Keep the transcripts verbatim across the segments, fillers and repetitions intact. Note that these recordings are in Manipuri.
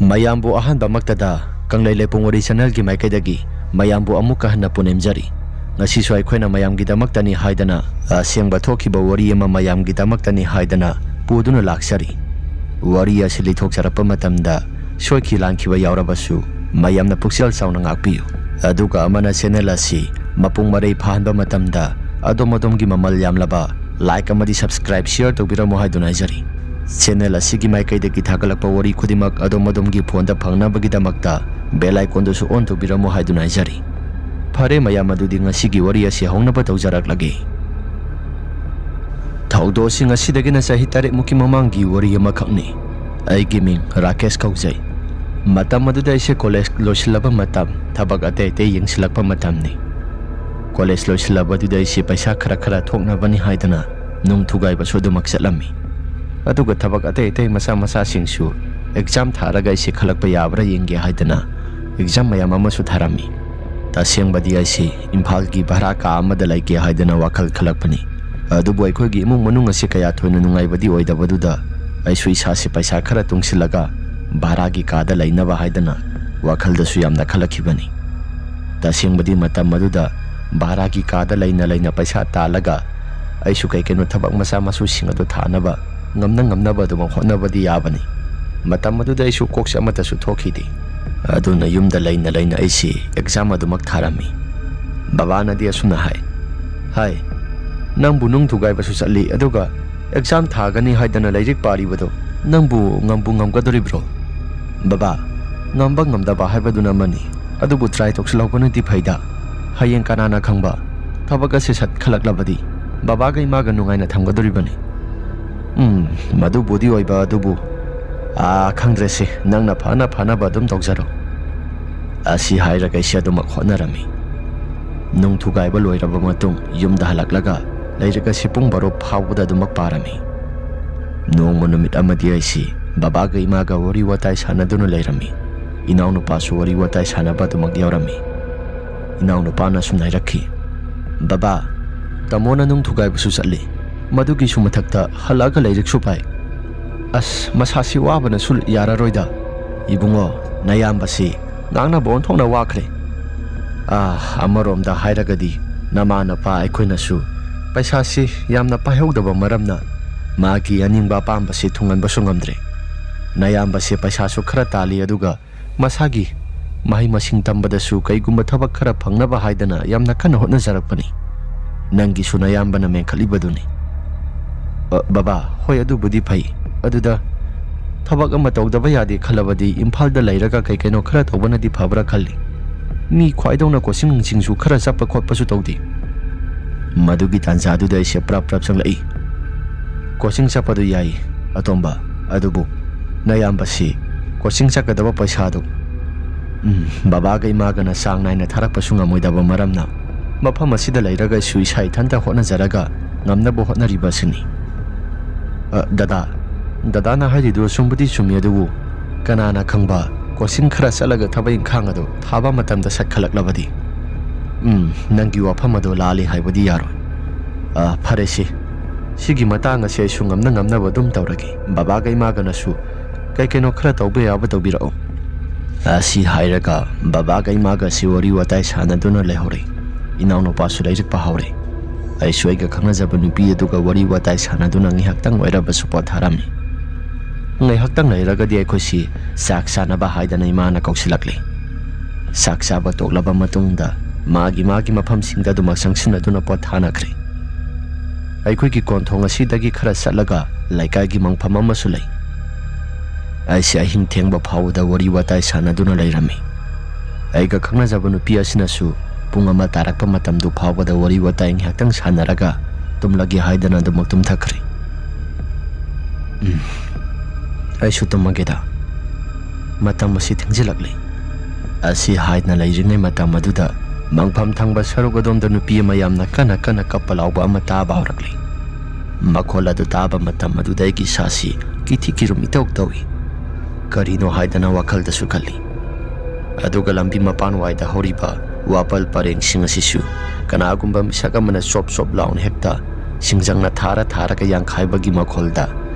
ꯃꯌꯥꯝꯕꯨ ꯑꯍꯥꯟꯕꯃꯛꯇꯗ ꯀꯪꯂꯩ ꯂꯩꯄꯨꯡ ꯋꯥꯔꯤ ꯆꯦꯅꯦꯜꯒꯤ ꯃꯥꯏꯀꯩꯗꯒꯤ ꯃꯌꯥꯝꯕꯨ ꯑꯃꯨꯛꯀ ꯍꯟꯅ ꯄꯨꯅꯦꯝꯖꯔꯤ꯫ ꯉꯁꯤꯁꯨ ꯑꯩꯈꯣꯏꯅ ꯃꯌꯥꯝꯒꯤꯗꯃꯛꯇꯅꯤ ꯍꯥꯏꯗꯅ ꯑꯁꯦꯡꯕ ꯊꯣꯛꯈꯤꯕ ꯋꯥꯔꯤ ꯑꯃ ꯃꯌꯥꯝꯒꯤꯗꯃꯛꯇꯅꯤ ꯍꯥꯏꯗꯅ ꯄꯨꯗꯨꯅ ꯂꯥꯛꯆꯔꯤ꯫ ꯋꯥꯔꯤ ꯑꯁꯤ ꯂꯤꯊꯣꯛꯆꯔꯛꯄ ꯃꯇꯝꯗ ꯁꯣꯏꯈꯤ ꯂꯥꯟꯈꯤꯕ ꯌꯥꯎꯔꯕꯁꯨ ꯃꯌꯥꯝꯅ ꯄꯨꯛꯆꯦꯜ ꯆꯥꯎꯅ ꯉꯥꯛꯄꯤꯌꯨ꯫ ꯑꯗꯨꯒ ꯑꯃꯅ ꯆꯦꯅꯦꯜ ꯑꯁꯤ ꯃꯄꯨꯡ ꯃꯔꯩ ꯐꯥꯍꯟꯕ ꯃꯇꯝꯗ ꯑꯗꯣꯝ ꯑꯗꯣꯝꯒꯤ ꯃꯃꯜ ꯌꯥꯝꯂꯕ ꯂꯥꯏꯛ ꯑꯃꯗꯤ ꯁꯕꯁꯀ꯭ꯔꯥꯏꯕ ꯁꯤꯌꯔ ꯇꯧꯕꯤꯔꯝꯃꯨ ꯍꯥꯏꯗꯨꯅ ꯍꯥꯏꯖꯔꯤ꯫ ꯆꯦꯅꯦꯜ ꯑꯁꯤꯒꯤ ꯃꯥꯏꯀꯩꯗꯒꯤ ꯊꯥꯒꯠꯂꯛꯄ ꯋꯥꯔꯤ ꯈꯨꯗꯤꯡꯃꯛ ꯑꯗꯣꯝ ꯑꯗꯣꯝꯒꯤ ꯐꯣꯟꯗ ꯐꯪꯅꯕꯒꯤꯗꯃꯛꯇ ꯕꯦꯜ ꯑꯥꯏꯀꯣꯟꯗꯨꯁꯨ ꯑꯣꯟ ꯇꯧꯕꯤꯔꯝꯃꯨ ꯍꯥꯏꯗꯨꯅ ꯍꯥꯏꯖꯔꯤ꯫ ꯐꯔꯦ ꯃꯌꯥꯝ, ꯑꯗꯨꯗꯤ ꯉꯁꯤꯒꯤ ꯋꯥꯔꯤ ꯑꯁꯤ ꯍꯧꯅꯕ ꯇꯧꯖꯔꯛꯂꯒꯦ꯫ ꯊꯧꯗꯣꯛꯁꯤꯡ ꯑꯁꯤꯗꯒꯤꯅ ꯆꯍꯤ ꯇꯔꯦꯠꯃꯨꯛꯀꯤ ꯃꯃꯥꯡꯒꯤ ꯋꯥꯔꯤ ꯑꯃꯈꯛꯅꯤ꯫ ꯑꯩꯒꯤ ꯃꯤꯡ ꯔꯥꯀꯦꯁ ꯀꯧꯖꯩ꯫ ꯃꯇꯝ ꯑꯗꯨꯗ ꯑꯩꯁꯦ ꯀꯣꯂꯦꯖ ꯂꯣꯏꯁꯤꯜꯂꯕ ꯃꯇꯝ, ꯊꯕꯛ ꯑꯇꯩ ꯑꯇꯩ ꯌꯦꯡꯁꯤꯜꯂꯛꯄ ꯃꯇꯝꯅꯤ꯫ ꯀꯣꯂꯦꯖ ꯂꯣꯏꯁꯤꯜꯂꯕꯗꯨꯗ ꯑꯩꯁꯦ ꯄꯩꯁꯥ ꯈꯔ ꯈꯔ ꯊꯣꯛꯅꯕꯅꯤ ꯍꯥꯏꯗꯅ ꯅꯨꯡ ꯊꯨꯒꯥꯏꯕꯁꯨ ꯑꯗꯨꯃꯛ ꯆꯠꯂꯝꯃꯤ꯫ ꯑꯗꯨꯒ ꯊꯕꯛ ꯑꯇꯩ ꯑꯇꯩ ꯃꯆꯥ ꯃꯆꯥꯁꯤꯡꯁꯨ ꯑꯦꯛꯖꯥꯝ ꯊꯥꯔꯒ ꯑꯩꯁꯦ ꯈꯜꯂꯛꯄ ꯌꯥꯕ꯭ꯔꯥ ꯌꯦꯡꯒꯦ ꯍꯥꯏꯗꯅ ꯑꯦꯛꯖꯥꯝ ꯃꯌꯥꯝ ꯑꯃꯁꯨ ꯊꯥꯔꯝꯃꯤ꯫ ꯇꯁꯦꯡꯕꯗꯤ ꯑꯩꯁꯦ ꯏꯝꯐꯥꯜꯒꯤ ꯚꯔꯥ ꯀꯥ ꯑꯃꯗ ꯂꯩꯒꯦ ꯍꯥꯏꯗꯅ ꯋꯥꯈꯜ ꯈꯜꯂꯛꯄꯅꯤ꯫ ꯑꯗꯨꯕꯨ ꯑꯩꯈꯣꯏꯒꯤ ꯏꯃꯨꯡ ꯃꯅꯨꯡ ꯑꯁꯤ ꯀꯌꯥ ꯊꯣꯏꯅ ꯅꯨꯡꯉꯥꯏꯕꯗꯤ ꯑꯣꯏꯗꯕꯗꯨꯗ ꯑꯩꯁꯨ ꯏꯁꯥꯁꯦ ꯄꯩꯁꯥ ꯈꯔ ꯇꯨꯡꯁꯤꯜꯂꯒ ꯚꯔꯥꯒꯤ ꯀꯥꯗ ꯂꯩꯅꯕ ꯍꯥꯏꯗꯅ ꯋꯥꯈꯜꯗꯁꯨ ꯌꯥꯝꯅ ꯈꯜꯂꯛꯈꯤꯕꯅꯤ꯫ ꯇꯁꯦꯡꯕꯗꯤ ꯃꯇꯝ ꯑꯗꯨꯗ ꯚꯔꯥꯒꯤ ꯀꯥꯗ ꯂꯩꯅ ꯂꯩꯅ ꯄꯩꯁꯥ ꯇꯥꯜꯂꯒ ꯑꯩꯁꯨ ꯀꯩ ꯀꯩꯅꯣ ꯊꯕꯛ ꯃꯆꯥ ꯃꯁꯨꯁꯤꯡ ꯑꯗꯨ ꯊꯥꯅꯕ ꯉꯝꯅ ꯉꯝꯅꯕ ꯑꯗꯨꯃꯛ ꯍꯣꯠꯅꯕꯗꯤ ꯌꯥꯕꯅꯤ꯫ ꯃꯇꯝ ꯑꯗꯨꯗ ꯑꯩꯁꯨ ꯀꯣꯛꯁꯦ ꯑꯃꯠꯇꯁꯨ ꯊꯣꯛꯈꯤꯗꯦ꯫ ꯑꯗꯨꯅ ꯌꯨꯝꯗ ꯂꯩꯅ ꯂꯩꯅ ꯑꯩꯁꯤ ꯑꯦꯛꯖꯥꯝ ꯑꯗꯨꯃꯛ ꯊꯥꯔꯝꯃꯤ꯫ ꯕꯕꯥꯅꯗꯤ ꯑꯁꯨꯝꯅ ꯍꯥꯏ, "ꯍꯥꯏ, ꯅꯪꯕꯨ ꯅꯨꯡ ꯊꯨꯒꯥꯏꯕꯁꯨ ꯆꯠꯂꯤ, ꯑꯗꯨꯒ ꯑꯦꯛꯖꯥꯝ ꯊꯥꯒꯅꯤ ꯍꯥꯏꯗꯅ ꯂꯥꯏꯔꯤꯛ ꯄꯥꯔꯤꯕꯗꯣ ꯅꯪꯕꯨ ꯉꯝꯕꯨ ꯉꯝꯒꯗꯣꯔꯤꯕ꯭ꯔꯣ?" "ꯕꯕꯥ, ꯉꯝꯕ ꯉꯝꯗꯕ ꯍꯥꯏꯕꯗꯨꯅ ꯑꯃꯅꯤ, ꯑꯗꯨꯕꯨ ꯇ꯭ꯔꯥꯏ ꯇꯧꯁꯤꯜꯍꯧꯕꯅꯗꯤ ꯐꯩꯗ꯫ ꯍꯌꯦꯡ ꯀꯅꯥꯅ ꯈꯪꯕ, ꯊꯕꯛ ꯑꯁꯤ ꯁꯠ ꯈꯜꯂꯛꯂꯕꯗꯤ ꯕꯕꯥꯒ ꯏꯃꯥꯒ ꯅꯨꯡꯉꯥꯏꯅ ꯊꯝꯒꯗꯣꯔꯤꯕꯅꯤ꯫" "ꯎꯝ, ꯃꯗꯨꯕꯨꯗꯤ ꯑꯣꯏꯕ, ꯑꯗꯨꯕꯨ, ꯑꯥ, ꯈꯪꯗ꯭ꯔꯦꯁꯦ, ꯅꯪꯅ ꯐꯅ ꯐꯅꯕ ꯑꯗꯨꯝ ꯇꯧꯖꯔꯣ꯫" ꯑꯁꯤ ꯍꯥꯏꯔꯒ ꯑꯩꯁꯦ ꯑꯗꯨꯃꯛ ꯍꯣꯠꯅꯔꯝꯃꯤ꯫ ꯅꯨꯡ ꯊꯨꯒꯥꯏꯕ ꯂꯣꯏꯔꯕ ꯃꯇꯨꯡ ꯌꯨꯝꯗ ꯍꯜꯂꯛꯂꯒ ꯂꯥꯏꯔꯤꯛ ꯑꯁꯤ ꯄꯨꯡ ꯕꯥꯔꯣ ꯐꯥꯎꯕꯗ ꯑꯗꯨꯃꯛ ꯄꯥꯔꯝꯃꯤ꯫ ꯅꯣꯡꯃ ꯅꯨꯃꯤꯠ ꯑꯃꯗꯤ ꯑꯩꯁꯤ ꯕꯕꯥꯒ ꯏꯃꯥꯒ ꯋꯥꯔꯤ ꯋꯥꯇꯥꯏ ꯁꯥꯟꯅꯗꯨꯅ ꯂꯩꯔꯝꯃꯤ꯫ ꯏꯅꯥꯎꯅꯨꯄꯥꯁꯨ ꯋꯥꯔꯤ ꯋꯥꯇꯥꯏ ꯁꯥꯟꯅꯕ ꯑꯗꯨꯃꯛ ꯌꯥꯎꯔꯝꯃꯤ꯫ ꯏꯅꯥꯎꯅꯨꯄꯥꯅ ꯑꯁꯨꯝꯅ ꯍꯥꯏꯔꯛꯈꯤ, "ꯕꯕꯥ, ꯇꯥꯃꯣꯅ ꯅꯨꯡ ꯊꯨꯒꯥꯏꯕꯁꯨ ꯆꯠꯂꯤ, ꯃꯗꯨꯒꯤꯁꯨ ꯃꯊꯛꯇ ꯍꯜꯂꯛꯑꯒ ꯂꯥꯏꯔꯤꯛꯁꯨ ꯄꯥꯏ꯫ ꯑꯁ, ꯃꯁꯥꯁꯤ ꯋꯥꯕꯅꯁꯨ ꯌꯥꯔꯔꯣꯏꯗ꯫ "ꯏꯕꯨꯡꯉꯣ, ꯅꯌꯥꯝꯕꯁꯤ ꯉꯥꯡꯅꯕ ꯑꯣꯟꯊꯣꯛꯅ ꯋꯥꯈ꯭ꯔꯦ꯫ ꯑꯥ, ꯑꯃꯔꯣꯝꯗ ꯍꯥꯏꯔꯒꯗꯤ ꯅꯃꯥ ꯅꯄꯥ ꯑꯩꯈꯣꯏꯅꯁꯨ ꯄꯩꯁꯥꯁꯤ ꯌꯥꯝꯅ ꯄꯥꯏꯍꯧꯗꯕ ꯃꯔꯝꯅ ꯃꯥꯒꯤ ꯑꯅꯤꯡꯕ ꯑꯄꯥꯝꯕꯁꯤ ꯊꯨꯡꯍꯟꯕꯁꯨ ꯉꯝꯗ꯭ꯔꯦ꯫ ꯅꯌꯥꯝꯕꯁꯦ ꯄꯩꯁꯥꯁꯨ ꯈꯔ ꯇꯥꯜꯂꯤ, ꯑꯗꯨꯒ ꯃꯁꯥꯒꯤ ꯃꯍꯩ ꯃꯁꯤꯡ ꯇꯝꯕꯗꯁꯨ ꯀꯩꯒꯨꯝꯕ ꯊꯕꯛ ꯈꯔ ꯐꯪꯅꯕ ꯍꯥꯏꯗꯅ ꯌꯥꯝꯅ ꯀꯟꯅ ꯍꯣꯠꯅꯖꯔꯛꯄꯅꯤ꯫ ꯅꯪꯒꯤꯁꯨ ꯅꯌꯥꯝꯕꯅ ꯃꯦꯟꯈꯠꯂꯤꯕꯗꯨꯅꯤ꯫" "ꯑ, ꯕꯕꯥ, ꯍꯣꯏ, ꯑꯗꯨꯕꯨꯗꯤ ꯐꯩ꯫ ꯑꯗꯨꯗ ꯊꯕꯛ ꯑꯃ ꯇꯧꯗꯕ ꯌꯥꯗꯦ ꯈꯜꯂꯕꯗꯤ ꯏꯝꯐꯥꯜꯗ ꯂꯩꯔꯒ ꯀꯩ ꯀꯩꯅꯣ ꯈꯔ ꯇꯧꯕꯅꯗꯤ ꯐꯕ꯭ꯔꯥ ꯈꯜꯂꯤ꯫ ꯃꯤ ꯈ꯭ꯋꯥꯏꯗꯧꯅ ꯀꯣꯆꯤꯡ ꯅꯨꯡꯆꯤꯡꯁꯨ ꯈꯔ ꯆꯠꯄ ꯈꯣꯠꯄꯁꯨ ꯇꯧꯗꯦ꯫" ꯃꯗꯨꯒꯤ ꯇꯥꯟꯖꯥꯗꯨꯗ ꯑꯩꯁꯦ ꯄ꯭ꯔꯞ ꯄ꯭ꯔꯞ ꯆꯪꯂꯛꯏ꯫ "ꯀꯣꯆꯤꯡ ꯆꯠꯄꯗꯨ ꯌꯥꯏ, ꯑꯇꯣꯝꯕ꯫ ꯑꯗꯨꯕꯨ ꯅꯌꯥꯝꯕꯁꯤ ꯀꯣꯆꯤꯡ ꯆꯠꯀꯗꯕ ꯄꯩꯁꯥꯗꯨ, ꯎꯝ, ꯕꯕꯥꯒ ꯏꯃꯥꯒꯅ ꯆꯥꯡ ꯅꯥꯏꯅ ꯊꯥꯔꯛꯄꯁꯨ ꯉꯝꯃꯣꯏꯗꯕ ꯃꯔꯝꯅ ꯃꯐꯝ ꯑꯁꯤꯗ ꯂꯩꯔꯒꯁꯨ ꯏꯁꯥ ꯏꯊꯟꯇ ꯍꯣꯠꯅꯖꯔꯒ ꯉꯝꯅꯕ ꯍꯣꯠꯅꯔꯤꯕ ꯑꯁꯤꯅꯤ꯫" "ꯑ, ꯗꯗꯥ, ꯗꯗꯥꯅ ꯍꯥꯏꯔꯤꯗꯨ ꯆꯨꯝꯕꯨꯗꯤ ꯆꯨꯝꯃꯤ, ꯑꯗꯨꯕꯨ ꯀꯅꯥꯅ ꯈꯪꯕ, ꯀꯣꯆꯤꯡ ꯈꯔ ꯆꯠꯂꯒ ꯊꯕꯛ ꯏꯪꯈꯥꯡ ꯑꯗꯨ ꯊꯥꯕ ꯃꯇꯝꯗ ꯁꯠꯈꯠꯂꯛꯂꯕꯗꯤ?" "ꯎꯝ, ꯅꯪꯒꯤ ꯋꯥꯐꯝ ꯑꯗꯨ ꯂꯥꯜꯂꯤ ꯍꯥꯏꯕꯗꯤ ꯌꯥꯔꯣꯏ꯫ ꯑ, ꯐꯔꯦꯁꯦ, ꯁꯤꯒꯤ ꯃꯇꯥꯡ ꯑꯁꯤ ꯑꯩꯁꯨ ꯉꯝꯅ ꯉꯝꯅꯕ ꯑꯗꯨꯝ ꯇꯧꯔꯒꯦ꯫ ꯕꯕꯥꯒ ꯏꯃꯥꯒꯅꯁꯨ ꯀꯩ ꯀꯩꯅꯣ ꯈꯔ ꯇꯧꯕ ꯌꯥꯕ ꯇꯧꯕꯤꯔꯛꯑꯣ꯫" ꯑꯁꯤ ꯍꯥꯏꯔꯒ ꯕꯕꯥꯒ ꯏꯃꯥꯒꯁꯤ ꯋꯥꯔꯤ ꯋꯥꯇꯥꯏ ꯁꯥꯟꯅꯗꯨꯅ ꯂꯩꯍꯧꯔꯦ꯫ ꯏꯅꯥꯎꯅꯨꯄꯥꯁꯨ ꯂꯥꯏꯔꯤꯛ ꯄꯥꯍꯧꯔꯦ꯫ ꯑꯩꯁꯨ ꯑꯩꯒ ꯈꯪꯅꯖꯕ ꯅꯨꯄꯤ ꯑꯗꯨꯒ ꯋꯥꯔꯤ ꯋꯥꯇꯥꯏ ꯁꯥꯟꯅꯗꯨꯅ ꯉꯥꯏꯍꯥꯛꯇꯪ ꯑꯣꯏꯔꯕꯁꯨ ꯄꯣꯊꯥꯔꯝꯃꯤ꯫ ꯉꯥꯏꯍꯥꯛꯇꯪ ꯂꯩꯔꯒꯗꯤ ꯑꯩꯈꯣꯏꯁꯤ ꯆꯥꯛ ꯆꯥꯅꯕ ꯍꯥꯏꯗꯅ ꯏꯃꯥꯅ ꯀꯧꯁꯤꯜꯂꯛꯂꯦ꯫ ꯆꯥꯛ ꯆꯥꯕ ꯇꯣꯛꯂꯕ ꯃꯇꯨꯡꯗ ꯃꯥꯒꯤ ꯃꯥꯒꯤ ꯃꯐꯝꯁꯤꯡꯗ ꯑꯗꯨꯃꯛ ꯆꯪꯁꯤꯟꯅꯗꯨꯅ ꯄꯣꯊꯥꯅꯈ꯭ꯔꯦ꯫ ꯑꯩꯈꯣꯏꯒꯤ ꯀꯣꯟꯊꯣꯡ ꯑꯁꯤꯗꯒꯤ ꯈꯔ ꯆꯠꯂꯒ ꯂꯩꯀꯥꯏꯒꯤ ꯃꯪꯐꯝ ꯑꯃꯁꯨ ꯂꯩ꯫ ꯑꯩꯁꯦ ꯑꯍꯤꯡ ꯊꯦꯡꯕ ꯐꯥꯎꯕꯗ ꯋꯥꯔꯤ ꯋꯥꯇꯥꯏ ꯁꯥꯟꯅꯗꯨꯅ ꯂꯩꯔꯝꯃꯤ꯫ ꯑꯩꯒ ꯈꯪꯅꯖꯕ ꯅꯨꯄꯤ ꯑꯁꯤꯅꯁꯨ ꯄꯨꯡ ꯑꯃ ꯇꯥꯔꯛꯄ ꯃꯇꯝꯗꯨ ꯐꯥꯎꯕꯗ ꯋꯥꯔꯤ ꯋꯥꯇꯥꯏ ꯉꯥꯏꯍꯥꯛꯇꯪ ꯁꯥꯟꯅꯔꯒ ꯇꯨꯝꯂꯒꯦ ꯍꯥꯏꯗꯅ ꯑꯗꯨꯃꯛ ꯇꯨꯝꯊꯈ꯭ꯔꯦ꯫ "ꯎꯝ, ꯑꯩꯁꯨ ꯇꯨꯝꯃꯒꯦꯗ꯫ ꯃꯇꯝ ꯑꯁꯤ ꯊꯦꯡꯖꯤꯜꯂꯛꯂꯦ꯫" ꯑꯁꯤ ꯍꯥꯏꯗꯅ ꯂꯩꯔꯤꯉꯩ ꯃꯇꯝ ꯑꯗꯨꯗ ꯃꯪꯐꯝ ꯊꯪꯕ ꯁꯔꯨꯛ ꯑꯗꯣꯝꯗ ꯅꯨꯄꯤ ꯑꯃ ꯌꯥꯝꯅ ꯀꯟꯅ ꯀꯟꯅ ꯀꯞꯄ ꯂꯥꯎꯕ ꯑꯃ ꯇꯥꯕ ꯍꯧꯔꯛꯂꯤ꯫ ꯃꯈꯣꯜ ꯑꯗꯨ ꯇꯥꯕ ꯃꯇꯝ ꯑꯗꯨꯗ ꯑꯩꯒꯤ ꯏꯁꯥꯁꯤ ꯀꯤꯊꯤ ꯀꯤꯔꯨꯝ ꯏꯇꯧ ꯇꯧꯏ꯫ ꯀꯔꯤꯅꯣ ꯍꯥꯏꯗꯅ ꯋꯥꯈꯜꯗꯁꯨ ꯈꯜꯂꯤ꯫ ꯑꯗꯨꯒ ꯂꯝꯕꯤ ꯃꯄꯥꯟ ꯋꯥꯏꯗ ꯍꯧꯔꯤꯕ ꯋꯥꯄꯜ ꯄꯔꯦꯡꯁꯤꯡ ꯑꯁꯤꯁꯨ ꯀꯅꯥꯒꯨꯝꯕ ꯃꯤꯁꯛ ꯑꯃꯅ ꯆꯣꯞ ꯆꯣꯞ ꯂꯥꯎꯅ ꯍꯦꯛꯇ ꯁꯤꯡꯖꯪꯅ ꯊꯥꯔ ꯊꯥꯔꯒ ꯌꯥꯡꯈꯥꯏꯕꯒꯤ ꯃꯈꯣꯜꯗ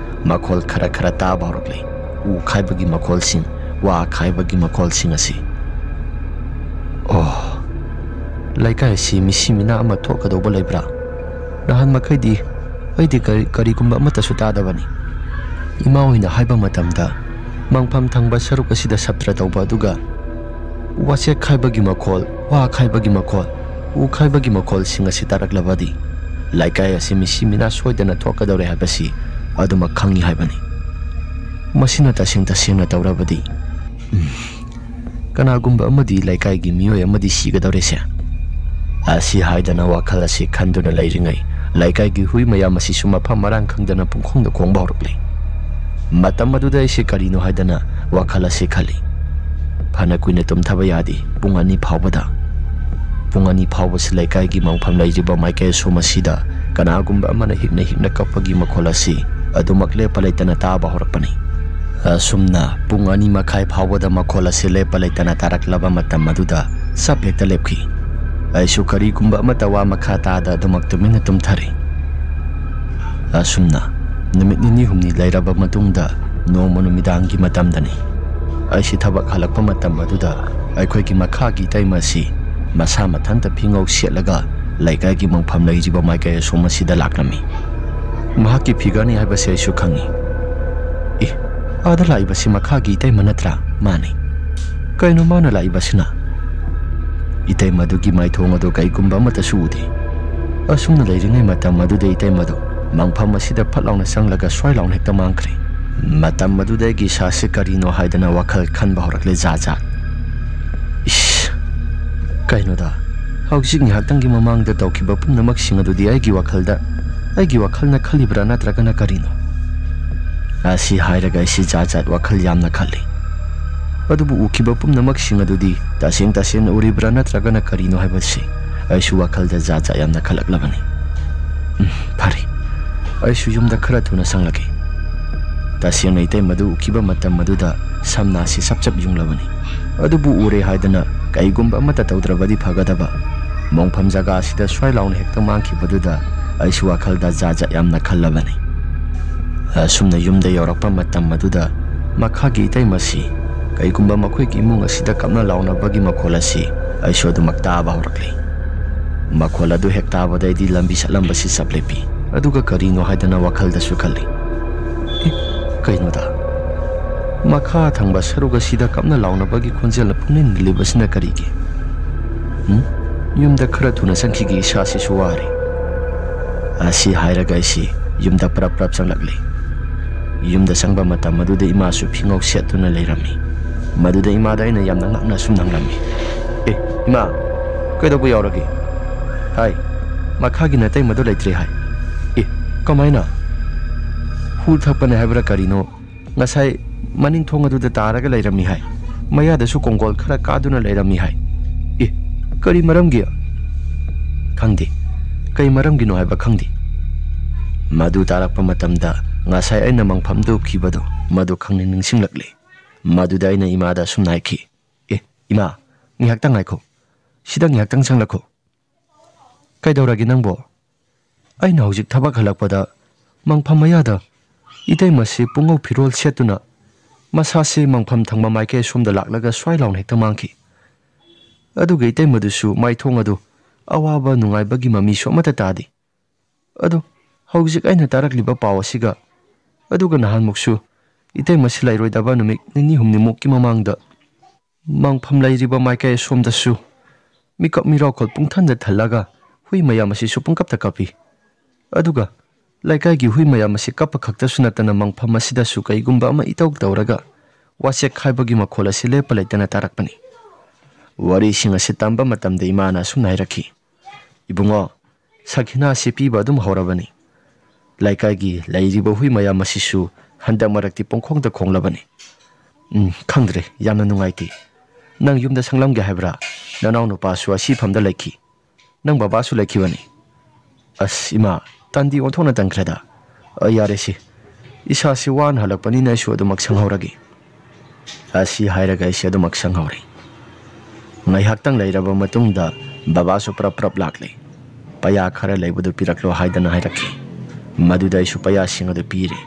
ꯃꯈꯣꯜ ꯈꯔ ꯈꯔ ꯇꯥꯕ ꯍꯧꯔꯛꯂꯦ꯫ ꯎ ꯈꯥꯏꯕꯒꯤ ꯃꯈꯣꯜꯁꯤꯡ, ꯋꯥ ꯈꯥꯏꯕꯒꯤ ꯃꯈꯣꯜꯁꯤꯡ ꯑꯁꯤ꯫ ꯑꯣ, ꯂꯩꯀꯥꯏ ꯑꯁꯤ ꯃꯤꯁꯤ ꯃꯤꯅꯥ ꯑꯃ ꯊꯣꯛꯀꯗꯧꯕ ꯂꯩꯕ꯭ꯔꯥ? ꯅꯍꯥꯟ ꯃꯈꯩꯗꯤ ꯑꯩꯗꯤ ꯀꯔꯤ-, ꯀꯔꯤꯒꯨꯝꯕ ꯑꯃꯠꯇꯁꯨ ꯇꯥꯗꯕꯅꯤ꯫ ꯏꯃꯥ ꯍꯣꯏꯅ ꯍꯥꯏꯕ ꯃꯇꯝꯗ ꯃꯪꯐꯝ ꯊꯪꯕ ꯁꯔꯨꯛ ꯑꯁꯤꯗ ꯁꯞꯇ꯭ꯔ ꯇꯧꯕ ꯑꯗꯨꯒ ꯋꯥꯆꯦꯛ ꯈꯥꯏꯕꯒꯤ ꯃꯈꯣꯜ, ꯋꯥ ꯈꯥꯏꯕꯒꯤ ꯃꯈꯣꯜ, ꯎ ꯈꯥꯏꯕꯒꯤ ꯃꯈꯣꯜꯁꯤꯡ ꯑꯁꯤ ꯇꯥꯔꯛꯂꯕꯗꯤ ꯂꯩꯀꯥꯏ ꯑꯁꯤ ꯃꯤꯁꯤ ꯃꯤꯅꯥ ꯁꯣꯏꯗꯅ ꯊꯣꯛꯀꯗꯧꯔꯦ ꯍꯥꯏꯕꯁꯤ ꯑꯗꯨꯃꯛ ꯈꯪꯏ ꯍꯥꯏꯕꯅꯤ꯫ ꯃꯁꯤꯅ ꯇꯁꯦꯡ ꯇꯁꯦꯡꯅ ꯇꯧꯔꯕꯗꯤ, ꯎꯝ, ꯀꯅꯥꯒꯨꯝꯕ ꯑꯃꯗꯤ ꯂꯩꯀꯥꯏꯒꯤ ꯃꯤꯑꯣꯏ ꯑꯃꯗꯤ ꯁꯤꯒꯗꯧꯔꯦꯁꯦ꯫ ꯑꯁꯤ ꯍꯥꯏꯗꯅ ꯋꯥꯈꯜ ꯑꯁꯤ ꯈꯟꯗꯨꯅ ꯂꯩꯔꯤꯉꯩ ꯂꯩꯀꯥꯏꯒꯤ ꯍꯨꯏ ꯃꯌꯥꯝ ꯑꯁꯤꯁꯨ ꯃꯐꯝ ꯃꯔꯥꯡ ꯈꯪꯗꯅ ꯄꯨꯡꯈꯣꯡꯗ ꯈꯣꯡꯕ ꯍꯧꯔꯛꯂꯤ꯫ ꯃꯇꯝ ꯑꯗꯨꯗ ꯑꯩꯁꯦ ꯀꯔꯤꯅꯣ ꯍꯥꯏꯗꯅ ꯋꯥꯈꯜ ꯑꯁꯤ ꯈꯜꯂꯤ꯫ ꯐꯅ ꯀꯨꯏꯅ ꯇꯨꯝꯊꯕ ꯌꯥꯗꯦ꯫ ꯄꯨꯡ ꯑꯅꯤ ꯐꯥꯎꯕꯗ, ꯄꯨꯡ ꯑꯅꯤ ꯐꯥꯎꯕꯁꯤ ꯂꯩꯀꯥꯏꯒꯤ ꯃꯪꯐꯝ ꯂꯩꯔꯤꯕ ꯃꯥꯏꯀꯩ ꯑꯁꯣꯝ ꯑꯁꯤꯗ ꯀꯅꯥꯒꯨꯝꯕ ꯑꯃꯅ ꯍꯤꯛꯅ ꯍꯤꯛꯅ ꯀꯞꯄꯒꯤ ꯃꯈꯣꯜ ꯑꯁꯤ ꯑꯗꯨꯃꯛ ꯂꯦꯞꯄ ꯂꯩꯇꯅ ꯇꯥꯕ ꯍꯧꯔꯛꯄꯅꯤ꯫ ꯑꯁꯨꯝꯅ ꯄꯨꯡ ꯑꯅꯤ ꯃꯈꯥꯏ ꯐꯥꯎꯕꯗ ꯃꯈꯣꯜ ꯑꯁꯤ ꯂꯦꯞꯄ ꯂꯩꯇꯅ ꯇꯥꯔꯛꯂꯕ ꯃꯇꯝ ꯑꯗꯨꯗ ꯁꯞ ꯍꯦꯛꯇ ꯂꯦꯞꯈꯤ꯫ ꯑꯩꯁꯨ ꯀꯔꯤꯒꯨꯝꯕ ꯑꯃꯠꯇ ꯋꯥ ꯃꯈꯥ ꯇꯥꯗ ꯑꯗꯨꯃꯛ ꯇꯨꯃꯤꯟꯅ ꯇꯨꯝꯊꯔꯦ꯫ ꯑꯁꯨꯝꯅ ꯅꯨꯃꯤꯠ ꯅꯤꯅꯤ ꯍꯨꯝꯅꯤ ꯂꯩꯔꯕ ꯃꯇꯨꯡꯗ ꯅꯣꯡꯃ ꯅꯨꯃꯤꯗꯥꯡꯒꯤ ꯃꯇꯝꯗꯅꯤ꯫ ꯑꯩꯁꯤ ꯊꯕꯛ ꯍꯜꯂꯛꯄ ꯃꯇꯝ ꯑꯗꯨꯗ ꯑꯩꯈꯣꯏꯒꯤ ꯃꯈꯥꯒꯤ ꯏꯇꯩꯃ ꯑꯁꯤ ꯃꯁꯥ ꯃꯊꯟꯇ ꯐꯤꯉꯧ ꯁꯦꯠꯂꯒ ꯂꯩꯀꯥꯏꯒꯤ ꯃꯪꯐꯝ ꯂꯩꯔꯤꯕ ꯃꯥꯏꯀꯩ ꯑꯁꯣꯝ ꯑꯁꯤꯗ ꯂꯥꯛꯂꯝꯃꯤ꯫ ꯃꯍꯥꯛꯀꯤ ꯐꯤꯒꯔꯅꯤ ꯍꯥꯏꯕꯁꯤ ꯑꯩꯁꯨ ꯈꯪꯏ꯫ "ꯑꯦ, ꯑꯥꯗ ꯂꯥꯛꯏꯕꯁꯤ ꯃꯈꯥꯒꯤ ꯏꯇꯩꯃ ꯅꯠꯇ꯭ꯔꯥ?" "ꯃꯥꯅꯤ꯫" "ꯀꯩꯅꯣ ꯃꯥꯅ ꯂꯥꯛꯏꯕꯁꯤꯅ?" ꯏꯇꯩꯃꯗꯨꯒꯤ ꯃꯥꯏꯊꯣꯡ ꯑꯗꯨ ꯀꯩꯒꯨꯝꯕ ꯑꯃꯠꯇꯁꯨ ꯎꯗꯦ꯫ ꯑꯁꯨꯝꯅ ꯂꯩꯔꯤꯉꯩ ꯃꯇꯝ ꯑꯗꯨꯗ ꯏꯇꯩꯃꯗꯨ ꯃꯪꯐꯝ ꯑꯁꯤꯗ ꯐꯠ ꯂꯥꯎꯅ ꯆꯪꯂꯒ ꯁ꯭ꯋꯥꯏ ꯂꯥꯎꯅ ꯍꯦꯛꯇ ꯃꯥꯡꯈ꯭ꯔꯦ꯫ ꯃꯇꯝ ꯑꯗꯨꯗ ꯑꯩꯒꯤ ꯏꯁꯥꯁꯦ ꯀꯔꯤꯅꯣ ꯍꯥꯏꯗꯅ ꯋꯥꯈꯜ ꯈꯟꯕ ꯍꯧꯔꯛꯂꯦ ꯖꯥꯠ ꯖꯥꯠ꯫ ꯏꯁ! ꯀꯩꯅꯣꯗ, ꯍꯧꯖꯤꯛ ꯉꯥꯏꯍꯥꯛꯇꯪꯒꯤ ꯃꯃꯥꯡꯗ ꯇꯧꯈꯤꯕ ꯄꯨꯝꯅꯃꯛꯁꯤꯡ ꯑꯗꯨꯗꯤ ꯑꯩꯒꯤ ꯋꯥꯈꯜꯗ, ꯑꯩꯒꯤ ꯋꯥꯈꯜꯅ ꯈꯜꯂꯤꯕ꯭ꯔꯥ ꯅꯠꯇ꯭ꯔꯒꯅ ꯀꯔꯤꯅꯣ? ꯑꯁꯤ ꯍꯥꯏꯔꯒ ꯑꯩꯁꯤ ꯖꯥꯠ ꯖꯥꯠ ꯋꯥꯈꯜ ꯌꯥꯝꯅ ꯈꯜꯂꯤ꯫ ꯑꯗꯨꯕꯨ ꯎꯈꯤꯕ ꯄꯨꯝꯅꯃꯛꯁꯤꯡ ꯑꯗꯨꯗꯤ ꯇꯁꯦꯡ ꯇꯁꯦꯡꯅ ꯎꯔꯤꯕ꯭ꯔꯥ ꯅꯠꯇ꯭ꯔꯒꯅ ꯀꯔꯤꯅꯣ ꯍꯥꯏꯕꯁꯤ ꯑꯩꯁꯨ ꯋꯥꯈꯜꯗ ꯖꯥꯠ ꯖꯥꯠ ꯌꯥꯝꯅ ꯈꯜꯂꯛꯂꯕꯅꯤ꯫ ꯎꯝ, ꯐꯔꯦ꯫ ꯑꯩꯁꯨ ꯌꯨꯝꯗ ꯈꯔ ꯊꯨꯅ ꯆꯪꯂꯒꯦ꯫ ꯇꯁꯦꯡꯅ ꯏꯇꯩꯃꯗꯨ ꯎꯈꯤꯕ ꯃꯇꯝ ꯑꯗꯨꯗ ꯁꯝꯅꯥꯁꯤ ꯁꯞ ꯆꯞ ꯌꯨꯡꯂꯕꯅꯤ꯫ ꯑꯗꯨꯕꯨ ꯎꯔꯦ ꯍꯥꯏꯗꯅ ꯀꯩꯒꯨꯝꯕ ꯑꯃꯠꯇ ꯇꯧꯗ꯭ꯔꯕꯗꯤ ꯐꯒꯗꯕ꯫ ꯃꯣꯡꯐꯝ ꯖꯒꯥ ꯑꯁꯤꯗ ꯁ꯭ꯋꯥꯏ ꯂꯥꯎꯅ ꯍꯦꯛꯇ ꯃꯥꯡꯈꯤꯕꯗꯨꯗ ꯑꯩꯁꯨ ꯋꯥꯈꯜꯗ ꯖꯥꯠ ꯖꯥꯠ ꯌꯥꯝꯅ ꯈꯜꯂꯕꯅꯤ꯫ ꯑꯁꯨꯝꯅ ꯌꯨꯝꯗ ꯌꯧꯔꯛꯄ ꯃꯇꯝ ꯑꯗꯨꯗ ꯃꯈꯥꯒꯤ ꯏꯇꯩꯃꯁꯤ ꯀꯩꯒꯨꯝꯕ ꯃꯈꯣꯏꯒꯤ ꯏꯃꯨꯡ ꯑꯁꯤꯗ ꯀꯞꯅ ꯂꯥꯎꯅꯕꯒꯤ ꯃꯈꯣꯜ ꯑꯁꯤ ꯑꯩꯁꯨ ꯑꯗꯨꯃꯛ ꯇꯥꯕ ꯍꯧꯔꯛꯂꯤ꯫ ꯃꯈꯣꯜ ꯑꯗꯨ ꯍꯦꯛ ꯇꯥꯕꯗ ꯑꯩꯗꯤ ꯂꯝꯕꯤ ꯆꯠꯂꯝꯕꯁꯤ ꯆꯞ ꯂꯦꯞꯄꯤ꯫ ꯑꯗꯨꯒ ꯀꯔꯤꯅꯣ ꯍꯥꯏꯗꯅ ꯋꯥꯈꯜꯗꯁꯨ ꯈꯜꯂꯤ꯫ "ꯑꯦ, ꯀꯩꯅꯣꯗ? ꯃꯈꯥ ꯊꯪꯕ ꯁꯔꯨꯛ ꯑꯁꯤꯗ ꯀꯞꯅ ꯂꯥꯎꯅꯕꯒꯤ ꯈꯣꯟꯖꯦꯜꯅ ꯄꯨꯡꯅꯤꯟ ꯅꯤꯜꯂꯤꯕꯁꯤꯅ ꯀꯔꯤꯒꯤ? ꯎꯝ? ꯌꯨꯝꯗ ꯈꯔ ꯊꯨꯅ ꯆꯪꯈꯤꯒꯦ, ꯏꯁꯥꯁꯤꯁꯨ ꯋꯥꯔꯦ꯫" ꯑꯁꯤ ꯍꯥꯏꯔꯒ ꯑꯩꯁꯤ ꯌꯨꯝꯗ ꯄ꯭ꯔꯞ ꯄ꯭ꯔꯞ ꯆꯪꯂꯛꯂꯤ꯫ ꯌꯨꯝꯗ ꯆꯪꯕ ꯃꯇꯝ ꯑꯗꯨꯗ ꯏꯃꯥꯁꯨ ꯐꯤꯉꯧ ꯁꯦꯠꯇꯨꯅ ꯂꯩꯔꯝꯃꯤ꯫ ꯃꯗꯨꯗ ꯏꯃꯥꯗ ꯑꯩꯅ ꯌꯥꯝꯅ ꯉꯛꯅ ꯁꯨꯝ ꯍꯪꯂꯝꯃꯤ꯫ "ꯑꯦ, ꯏꯃꯥ, ꯀꯩꯗꯧꯕ ꯌꯥꯎꯔꯒꯦ?" ꯍꯥꯏ꯫ "ꯃꯈꯥꯒꯤ ꯅꯇꯩꯃꯗꯣ ꯂꯩꯇ꯭ꯔꯦ ꯍꯥꯏ꯫" "ꯑꯦ, ꯀꯃꯥꯏꯅ?" "ꯍꯨ ꯊꯛꯄꯅꯦ ꯍꯥꯏꯕ꯭ꯔꯥ ꯀꯔꯤꯅꯣ, ꯉꯁꯥꯏ ꯃꯅꯤꯡ ꯊꯣꯡ ꯑꯗꯨꯗ ꯇꯥꯔꯒ ꯂꯩꯔꯝꯃꯤ ꯍꯥꯏ꯫ ꯃꯌꯥꯗꯁꯨ ꯀꯣꯡꯒꯣꯜ ꯈꯔ ꯀꯥꯗꯨꯅ ꯂꯩꯔꯝꯃꯤ ꯍꯥꯏ꯫" "ꯑꯦ, ꯀꯔꯤ ꯃꯔꯝꯒꯤ?" "ꯈꯪꯗꯦ꯫ ꯀꯩ ꯃꯔꯝꯒꯤꯅꯣ ꯍꯥꯏꯕ ꯈꯪꯗꯦ꯫" ꯃꯗꯨ ꯇꯥꯔꯛꯄ ꯃꯇꯝꯗ ꯉꯁꯥꯏ ꯑꯩꯅ ꯃꯪꯐꯝꯗ ꯎꯈꯤꯕꯗꯣ, ꯃꯗꯨ ꯈꯪꯅꯤꯡ ꯅꯤꯡꯁꯤꯡꯂꯛꯂꯦ꯫ ꯃꯗꯨꯗ ꯑꯩꯅ ꯏꯃꯥꯗ ꯑꯁꯨꯝꯅ ꯍꯥꯏꯈꯤ, "ꯑꯦ, ꯏꯃꯥ, ꯉꯥꯏꯍꯥꯛꯇꯪ ꯉꯥꯏꯈꯣ꯫ ꯁꯤꯗ ꯉꯥꯏꯍꯥꯛꯇꯪ ꯆꯪꯂꯛꯈꯣ꯫" "ꯀꯩꯗꯧꯔꯒꯦ ꯅꯪꯕꯣ?" "ꯑꯩꯅ ꯍꯧꯖꯤꯛ ꯊꯕꯛ ꯍꯜꯂꯛꯄꯗ ꯃꯪꯐꯝ ꯃꯌꯥꯗ ꯏꯇꯩꯃꯁꯤ ꯄꯨꯡꯉꯧ ꯐꯤꯔꯣꯜ ꯁꯦꯠꯇꯨꯅ ꯃꯁꯥꯁꯤ ꯃꯪꯐꯝ ꯊꯪꯕ ꯃꯥꯏꯀꯩ ꯑꯁꯣꯝꯗ ꯂꯥꯛꯂꯒ ꯁ꯭ꯋꯥꯏ ꯂꯥꯎꯅ ꯍꯦꯛꯇ ꯃꯥꯡꯈꯤ꯫ ꯑꯗꯨꯒ ꯏꯇꯩꯃꯗꯨꯁꯨ ꯃꯥꯏꯊꯣꯡ ꯑꯗꯨ ꯑꯋꯥꯕ ꯅꯨꯡꯉꯥꯏꯕꯒꯤ ꯃꯃꯤꯁꯨ ꯑꯃꯠꯇ ꯇꯥꯗꯦ꯫ ꯑꯗꯣ ꯍꯧꯖꯤꯛ ꯑꯩꯅ ꯇꯥꯔꯛꯂꯤꯕ ꯄꯥꯎ ꯑꯁꯤꯒ, ꯑꯗꯨꯒ ꯅꯍꯥꯟꯃꯨꯛꯁꯨ ꯏꯇꯩꯃꯁꯤ ꯂꯩꯔꯣꯏꯗꯕ ꯅꯨꯃꯤꯠ ꯅꯤꯅꯤ ꯍꯨꯝꯅꯤꯃꯨꯛꯀꯤ ꯃꯃꯥꯡꯗ ꯃꯪꯐꯝ ꯂꯩꯔꯤꯕ ꯃꯥꯏꯀꯩ ꯑꯁꯣꯝꯗꯁꯨ ꯃꯤꯀꯞ ꯃꯤꯔꯥꯎꯈꯣꯜ ꯄꯨꯡꯊꯟꯗ ꯊꯜꯂꯒ ꯍꯨꯏ ꯃꯌꯥꯝ ꯑꯁꯤꯁꯨ ꯄꯨꯡꯀꯞꯇ ꯀꯞꯄꯤ꯫ ꯑꯗꯨꯒ ꯂꯩꯀꯥꯏꯒꯤ ꯍꯨꯏ ꯃꯌꯥꯝ ꯑꯁꯤ ꯀꯞꯄ ꯈꯛꯇꯁꯨ ꯅꯠꯇꯅ ꯃꯪꯐꯝ ꯑꯁꯤꯗꯁꯨ ꯀꯩꯒꯨꯝꯕ ꯑꯃ ꯏꯇꯧ ꯇꯧꯔꯒ ꯋꯥꯆꯦꯛ ꯈꯥꯏꯕꯒꯤ ꯃꯈꯣꯜ ꯑꯁꯤ ꯂꯦꯞꯄ ꯂꯩꯇꯅ ꯇꯥꯔꯛꯄꯅꯤ꯫" ꯋꯥꯔꯤꯁꯤꯡ ꯑꯁꯤ ꯇꯝꯕ ꯃꯇꯝꯗ ꯏꯃꯥꯅ ꯑꯁꯨꯝꯅ ꯍꯥꯏꯔꯛꯈꯤ, "ꯏꯕꯨꯡꯉꯣ, ꯁꯈꯤꯅꯥꯁꯤ ꯄꯤꯕ ꯑꯗꯨꯝ ꯍꯧꯔꯕꯅꯤ꯫ ꯂꯩꯀꯥꯏꯒꯤ ꯂꯩꯔꯤꯕ ꯍꯨꯏ ꯃꯌꯥꯝ ꯑꯁꯤꯁꯨ ꯍꯟꯗꯛ ꯃꯔꯛꯇꯤ ꯄꯨꯡꯈꯣꯡꯗ ꯈꯣꯡꯂꯕꯅꯤ꯫ ꯎꯝ, ꯈꯪꯗ꯭ꯔꯦ, ꯌꯥꯝꯅ ꯅꯨꯡꯉꯥꯏꯇꯦ꯫ ꯅꯪ ꯌꯨꯝꯗ ꯁꯪꯂꯝꯒꯦ ꯍꯥꯏꯕ꯭ꯔꯥ? ꯅꯅꯥꯎ ꯅꯨꯄꯥꯁꯨ ꯑꯁꯤ ꯐꯝꯗ ꯂꯩꯈꯤ꯫ ꯅꯪ ꯕꯕꯥꯁꯨ ꯂꯩꯈꯤꯕꯅꯤ꯫" "ꯑꯁ ꯏꯃꯥ, ꯇꯟꯗꯤ ꯑꯣꯟꯊꯣꯛꯅ ꯇꯟꯈ꯭ꯔꯦꯗ꯫ ꯑ, ꯌꯥꯔꯦꯁꯦ, ꯏꯁꯥꯁꯤ ꯋꯥꯅ ꯍꯜꯂꯛꯄꯅꯤꯅ ꯑꯩꯁꯨ ꯑꯗꯨꯃꯛ ꯁꯪꯍꯧꯔꯒꯦ꯫" ꯑꯁꯤ ꯍꯥꯏꯔꯒ ꯑꯩꯁꯦ ꯑꯗꯨꯃꯛ ꯁꯪꯍꯧꯔꯦ꯫ ꯉꯥꯏꯍꯥꯛꯇꯪ ꯂꯩꯔꯕ ꯃꯇꯨꯡꯗ ꯕꯕꯥꯁꯨ ꯄ꯭ꯔꯞ ꯄ꯭ꯔꯞ ꯂꯥꯛꯂꯦ꯫ "ꯄꯩꯌꯥ ꯈꯔ ꯂꯩꯕꯗꯨ ꯄꯤꯔꯛꯂꯣ" ꯍꯥꯏꯗꯅ ꯍꯥꯏꯔꯛꯈꯤ꯫ ꯃꯗꯨꯗ ꯑꯩꯁꯨ ꯄꯩꯌꯥꯁꯤꯡ ꯑꯗꯨ ꯄꯤꯔꯦ꯫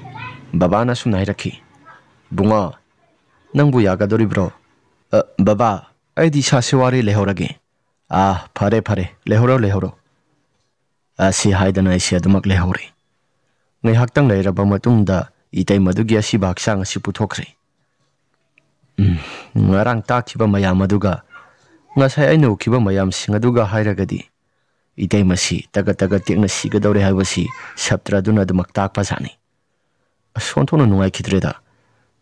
ꯕꯕꯥꯅ ꯑꯁꯨꯝꯅ ꯍꯥꯏꯔꯛꯈꯤ, "ꯏꯕꯨꯡꯉꯣ, "ꯅꯪꯕꯨ ꯌꯥꯒꯗꯧꯔꯤꯕ꯭ꯔꯣ?" "ꯑ, ꯕꯕꯥ, ꯑꯩꯗꯤ ꯏꯁꯥꯁꯦ ꯋꯥꯔꯦ, ꯂꯩꯍꯧꯔꯒꯦ꯫" "ꯑꯥ, ꯐꯔꯦ, ꯐꯔꯦ, ꯂꯩꯍꯧꯔꯣ, ꯂꯩꯍꯧꯔꯣ꯫" ꯑꯁꯤ ꯍꯥꯏꯗꯅ ꯑꯩꯁꯦ ꯑꯗꯨꯃꯛ ꯂꯩꯍꯧꯔꯦ꯫ ꯉꯥꯏꯍꯥꯛꯇꯪ ꯂꯩꯔꯕ ꯃꯇꯨꯡꯗ ꯏꯇꯩꯃꯗꯨꯒꯤ ꯑꯁꯤꯕ ꯍꯛꯆꯥꯡ ꯑꯁꯤ ꯄꯨꯊꯣꯛꯈ꯭ꯔꯦ꯫ ꯎꯝ, ꯉꯔꯥꯡ ꯇꯥꯛꯈꯤꯕ ꯃꯌꯥꯝ ꯑꯗꯨꯒ ꯉꯁꯥꯏ ꯑꯩꯅ ꯎꯈꯤꯕ ꯃꯌꯥꯝꯁꯤꯡ ꯑꯗꯨꯒ ꯍꯥꯏꯔꯒꯗꯤ ꯏꯇꯩꯃꯁꯤ ꯇꯒꯠ ꯇꯒꯠ ꯇꯦꯛꯅ ꯁꯤꯒꯗꯧꯔꯦ ꯍꯥꯏꯕꯁꯤ ꯁꯥꯇ꯭ꯔ ꯑꯗꯨꯅ ꯑꯗꯨꯃꯛ ꯇꯥꯛꯄꯖꯥꯠꯅꯤ꯫ ꯑꯁ, ꯑꯣꯟꯊꯣꯛꯅ ꯅꯨꯡꯉꯥꯏꯈꯤꯗ꯭ꯔꯦꯗ꯫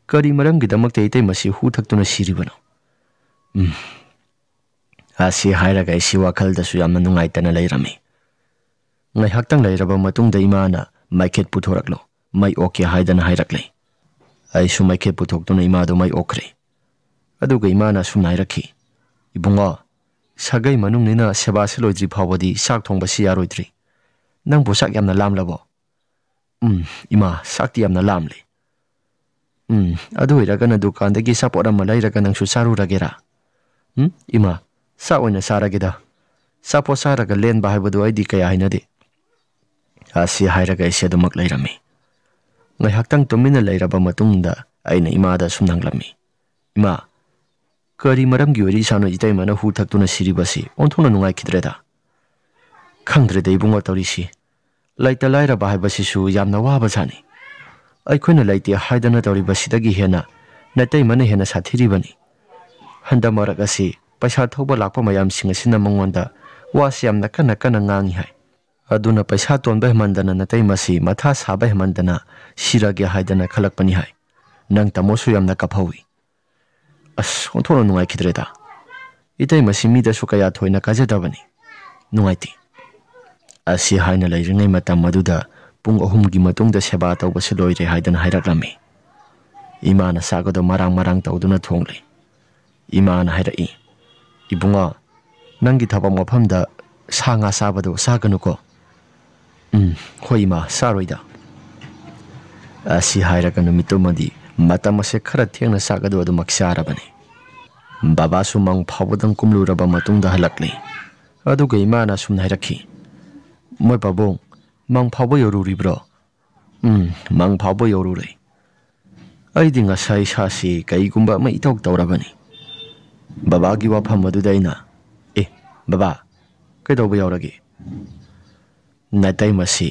ꯀꯔꯤ ꯃꯔꯝꯒꯤꯗꯃꯛꯇ ꯏꯇꯩꯃꯁꯤ ꯍꯨ ꯊꯛꯇꯨꯅ ꯁꯤꯔꯤꯕꯅꯣ? ꯎꯝ, ꯑꯁꯤ ꯍꯥꯏꯔꯒ ꯑꯩꯁꯤ ꯋꯥꯈꯜꯗꯁꯨ ꯌꯥꯝꯅ ꯅꯨꯡꯉꯥꯏꯇꯅ ꯂꯩꯔꯝꯃꯤ꯫ ꯉꯥꯏꯍꯥꯛꯇꯪ ꯂꯩꯔꯕ ꯃꯇꯨꯡꯗ ꯏꯃꯥꯅ "ꯃꯩꯈꯦꯠ ꯄꯨꯊꯣꯔꯛꯂꯣ, ꯃꯩ ꯑꯣꯛꯀꯦ" ꯍꯥꯏꯗꯅ ꯍꯥꯏꯔꯛꯂꯦ꯫ ꯑꯩꯁꯨ ꯃꯩꯈꯦꯠ ꯄꯨꯊꯣꯛꯇꯨꯅ ꯏꯃꯥꯗꯨ ꯃꯩ ꯑꯣꯛꯈ꯭ꯔꯦ꯫ ꯑꯗꯨꯒ ꯏꯃꯥꯅ ꯑꯁꯨꯝꯅ ꯍꯥꯏꯔꯛꯈꯤ, "ꯏꯕꯨꯡꯉꯣ, ꯁꯥꯒꯩ ꯃꯅꯨꯡꯅꯤꯅ ꯁꯦꯕꯥꯁꯤ ꯂꯣꯏꯗ꯭ꯔꯤ ꯐꯥꯎꯕꯗꯤ ꯆꯥꯛ ꯊꯣꯡꯕꯁꯤ ꯌꯥꯔꯣꯏꯗ꯭ꯔꯤ꯫ ꯅꯪꯕꯨ ꯆꯥꯛ ꯌꯥꯝꯅ ꯂꯥꯝꯂꯕꯣ?" "ꯎꯝ, ꯏꯃꯥ, ꯆꯥꯛꯇꯤ ꯌꯥꯝꯅ ꯂꯥꯝꯂꯦ꯫" "ꯎꯝ, ꯑꯗꯨ ꯑꯣꯏꯔꯒꯅ ꯗꯨꯀꯥꯟꯗꯒꯤ ꯑꯆꯥꯄꯣꯠ ꯑꯃ ꯂꯩꯔꯒ ꯅꯪꯁꯨ ꯆꯥꯔꯨꯔꯒꯦꯔꯥ?" "ꯎꯝ, ꯏꯃꯥ, ꯆꯥꯛ ꯑꯣꯏꯅ ꯆꯥꯔꯒꯦꯗ꯫ ꯑꯆꯥꯄꯣꯠ ꯆꯥꯔꯒ ꯂꯦꯟꯕ ꯍꯥꯏꯕꯗꯨ ꯑꯩꯗꯤ ꯀꯌꯥ ꯍꯩꯅꯗꯦ꯫" ꯑꯁꯤ ꯍꯥꯏꯔꯒ ꯑꯩꯁꯦ ꯑꯗꯨꯃꯛ ꯂꯩꯔꯝꯃꯤ꯫ ꯉꯥꯏꯍꯥꯛꯇꯪ ꯇꯨꯃꯤꯟꯅ ꯂꯩꯔꯕ ꯃꯇꯨꯡꯗ ꯑꯩꯅ ꯏꯃꯥꯗ ꯑꯁꯨꯝ ꯍꯪꯂꯝꯃꯤ, "ꯏꯃꯥ, ꯀꯔꯤ ꯃꯔꯝꯒꯤ ꯑꯣꯏꯔꯤ ꯏꯁꯥꯅꯣ ꯏꯇꯩꯃꯅ ꯍꯨ ꯊꯛꯇꯨꯅ ꯁꯤꯔꯤꯕꯁꯤ? ꯑꯣꯟꯊꯣꯛꯅ ꯅꯨꯡꯉꯥꯏꯈꯤꯗ꯭ꯔꯦꯗ꯫" "ꯈꯪꯗ꯭ꯔꯦꯗ ꯏꯕꯨꯡꯉꯣ ꯇꯧꯔꯤꯁꯤ꯫ ꯂꯩꯇ ꯂꯥꯏꯔꯕ ꯍꯥꯏꯕꯁꯤꯁꯨ ꯌꯥꯝꯅ ꯋꯥꯕ ꯖꯥꯠꯅꯤ꯫ ꯑꯩꯈꯣꯏꯅ ꯂꯩꯇꯦ ꯍꯥꯏꯗꯅ ꯇꯧꯔꯤꯕꯁꯤꯗꯒꯤ ꯍꯦꯟꯅ ꯅꯇꯩꯃꯅ ꯍꯦꯟꯅ ꯁꯥꯊꯤꯔꯤꯕꯅꯤ꯫ ꯍꯟꯗꯛ ꯃꯔꯛ ꯑꯁꯤ ꯄꯩꯁꯥ ꯊꯧꯕ ꯂꯥꯛꯄ ꯃꯌꯥꯝꯁꯤꯡ ꯑꯁꯤꯅ ꯃꯉꯣꯟꯗ ꯋꯥꯁꯤ ꯌꯥꯝꯅ ꯀꯟꯅ ꯀꯟꯅ ꯉꯥꯡꯉꯤ ꯍꯥꯏ꯫ ꯑꯗꯨꯅ ꯄꯩꯁꯥ ꯇꯣꯟꯕ ꯍꯦꯟꯃꯟꯗꯅ ꯅꯇꯩꯃꯁꯤ ꯃꯊꯥ ꯁꯥꯕ ꯍꯦꯟꯃꯟꯗꯅ ꯁꯤꯔꯒꯦ ꯍꯥꯏꯗꯅ ꯈꯜꯂꯛꯄꯅꯤ ꯍꯥꯏ꯫ ꯅꯪ ꯇꯥꯃꯣꯁꯨ ꯌꯥꯝꯅ ꯀꯞꯍꯧꯏ꯫" ꯑꯁ, ꯑꯣꯟꯊꯣꯛꯅ ꯅꯨꯡꯉꯥꯏꯈꯤꯗ꯭ꯔꯦꯗ꯫ ꯏꯇꯩꯃꯁꯤ ꯃꯤꯗꯁꯨ ꯀꯌꯥ ꯊꯣꯏꯅ ꯀꯥꯖꯗꯕꯅꯤ꯫ ꯅꯨꯡꯉꯥꯏꯇꯦ꯫ ꯑꯁꯤ ꯍꯥꯏꯅ ꯂꯩꯔꯤꯉꯩ ꯃꯇꯝ ꯑꯗꯨꯗ ꯄꯨꯡ ꯑꯍꯨꯝꯒꯤ ꯃꯇꯨꯡꯗ ꯁꯦꯕꯥ ꯇꯧꯕꯁꯤ ꯂꯣꯏꯔꯦ ꯍꯥꯏꯗꯅ ꯍꯥꯏꯔꯛꯂꯝꯃꯤ꯫ ꯏꯃꯥꯅ ꯆꯥꯛ ꯑꯗꯨ ꯃꯔꯥꯡ ꯃꯔꯥꯡ ꯇꯧꯗꯨꯅ ꯊꯣꯡꯂꯦ꯫ ꯏꯃꯥꯅ ꯍꯥꯏꯔꯛꯏ, "ꯏꯕꯨꯡꯉꯣ, ꯅꯪꯒꯤ ꯊꯕꯛ ꯃꯐꯝꯗ ꯁꯥ ꯉꯥ ꯆꯥꯕꯗꯣ ꯆꯥꯒꯅꯨꯀꯣ꯫" "ꯎꯝ, ꯍꯣꯏ ꯏꯃꯥ, ꯆꯥꯔꯣꯏꯗ꯫" ꯑꯁꯤ ꯍꯥꯏꯔꯒ ꯅꯨꯃꯤꯠꯇꯨꯃꯗꯤ ꯃꯇꯝ ꯑꯁꯦ ꯈꯔ ꯊꯦꯡꯅ ꯆꯥꯛ ꯑꯗꯨ ꯑꯗꯨꯃꯛ ꯆꯥꯔꯕꯅꯤ꯫ ꯕꯕꯥꯁꯨ ꯃꯪ ꯐꯥꯎꯕꯗꯪ ꯀꯨꯝꯂꯨꯔꯕ ꯃꯇꯨꯡꯗ ꯍꯜꯂꯛꯂꯤ꯫ ꯑꯗꯨꯒ ꯏꯃꯥꯅ ꯑꯁꯨꯝꯅ ꯍꯥꯏꯔꯛꯈꯤ, "ꯃꯣꯏ ꯄꯥꯕꯨꯡ, ꯃꯪ ꯐꯥꯎꯕ ꯌꯧꯔꯨꯔꯤꯕ꯭ꯔꯣ?" "ꯎꯝ, ꯃꯪ ꯐꯥꯎꯕ ꯌꯧꯔꯨꯔꯦ꯫" ꯑꯩꯗꯤ ꯉꯁꯥꯏ ꯏꯁꯥꯁꯤ ꯀꯩꯒꯨꯝꯕ ꯑꯃ ꯏꯇꯧ ꯇꯧꯔꯕꯅꯤ꯫ ꯕꯕꯥꯒꯤ ꯋꯥꯐꯝ ꯑꯗꯨꯗ ꯑꯩꯅ, "ꯑꯦ, ꯕꯕꯥ, ꯀꯩꯗꯧꯕ ꯌꯥꯎꯔꯒꯦ?" ꯅꯥꯇꯩꯃꯁꯤ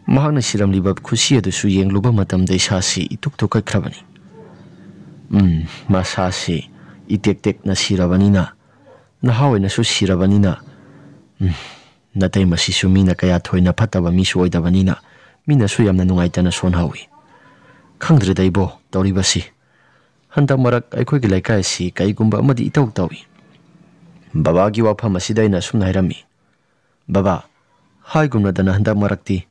ꯃꯍꯥꯛꯅ ꯁꯤꯔꯝꯂꯤꯕ ꯈꯨꯠꯁꯤ ꯑꯗꯨꯁꯨ ꯌꯦꯡꯂꯨꯕ ꯃꯇꯝꯗ ꯏꯁꯥꯁꯤ ꯏꯇꯨꯛ ꯇꯨꯀꯠꯈ꯭ꯔꯕꯅꯤ꯫ ꯎꯝ, ꯃꯁꯥꯁꯤ ꯏꯇꯦꯛ ꯇꯦꯛꯅ ꯁꯤꯔꯕꯅꯤꯅ, ꯅꯍꯥ ꯑꯣꯏꯅꯁꯨ ꯁꯤꯔꯕꯅꯤꯅ, ꯎꯝ, ꯅꯥꯇꯩꯃꯁꯤꯁꯨ ꯃꯤꯅ ꯀꯌꯥ ꯊꯣꯏꯅ ꯐꯠꯇꯕ ꯃꯤꯁꯨ ꯑꯣꯏꯗꯕꯅꯤꯅ, ꯃꯤꯅꯁꯨ ꯌꯥꯝꯅ ꯅꯨꯡꯉꯥꯏꯇꯅ ꯁꯣꯟꯍꯧꯏ꯫ ꯈꯪꯗ꯭ꯔꯦꯗ ꯏꯕꯣ, ꯇꯧꯔꯤꯕꯁꯤ꯫ ꯍꯟꯗꯛ ꯃꯔꯛ ꯑꯩꯈꯣꯏꯒꯤ ꯂꯩꯀꯥꯏ ꯑꯁꯤ ꯀꯩꯒꯨꯝꯕ ꯑꯃꯗꯤ ꯏꯇꯧ ꯇꯧꯏ꯫ ꯕꯕꯥꯒꯤ ꯋꯥꯐꯝ ꯑꯁꯤꯗ ꯑꯩꯅ ꯑꯁꯨꯝꯅ ꯍꯥꯏꯔꯝꯃꯤ, "ꯕꯕꯥ, ꯍꯥꯏꯒꯨꯝꯅꯗꯅ ꯍꯟꯗꯛ ꯃꯔꯛꯇꯤ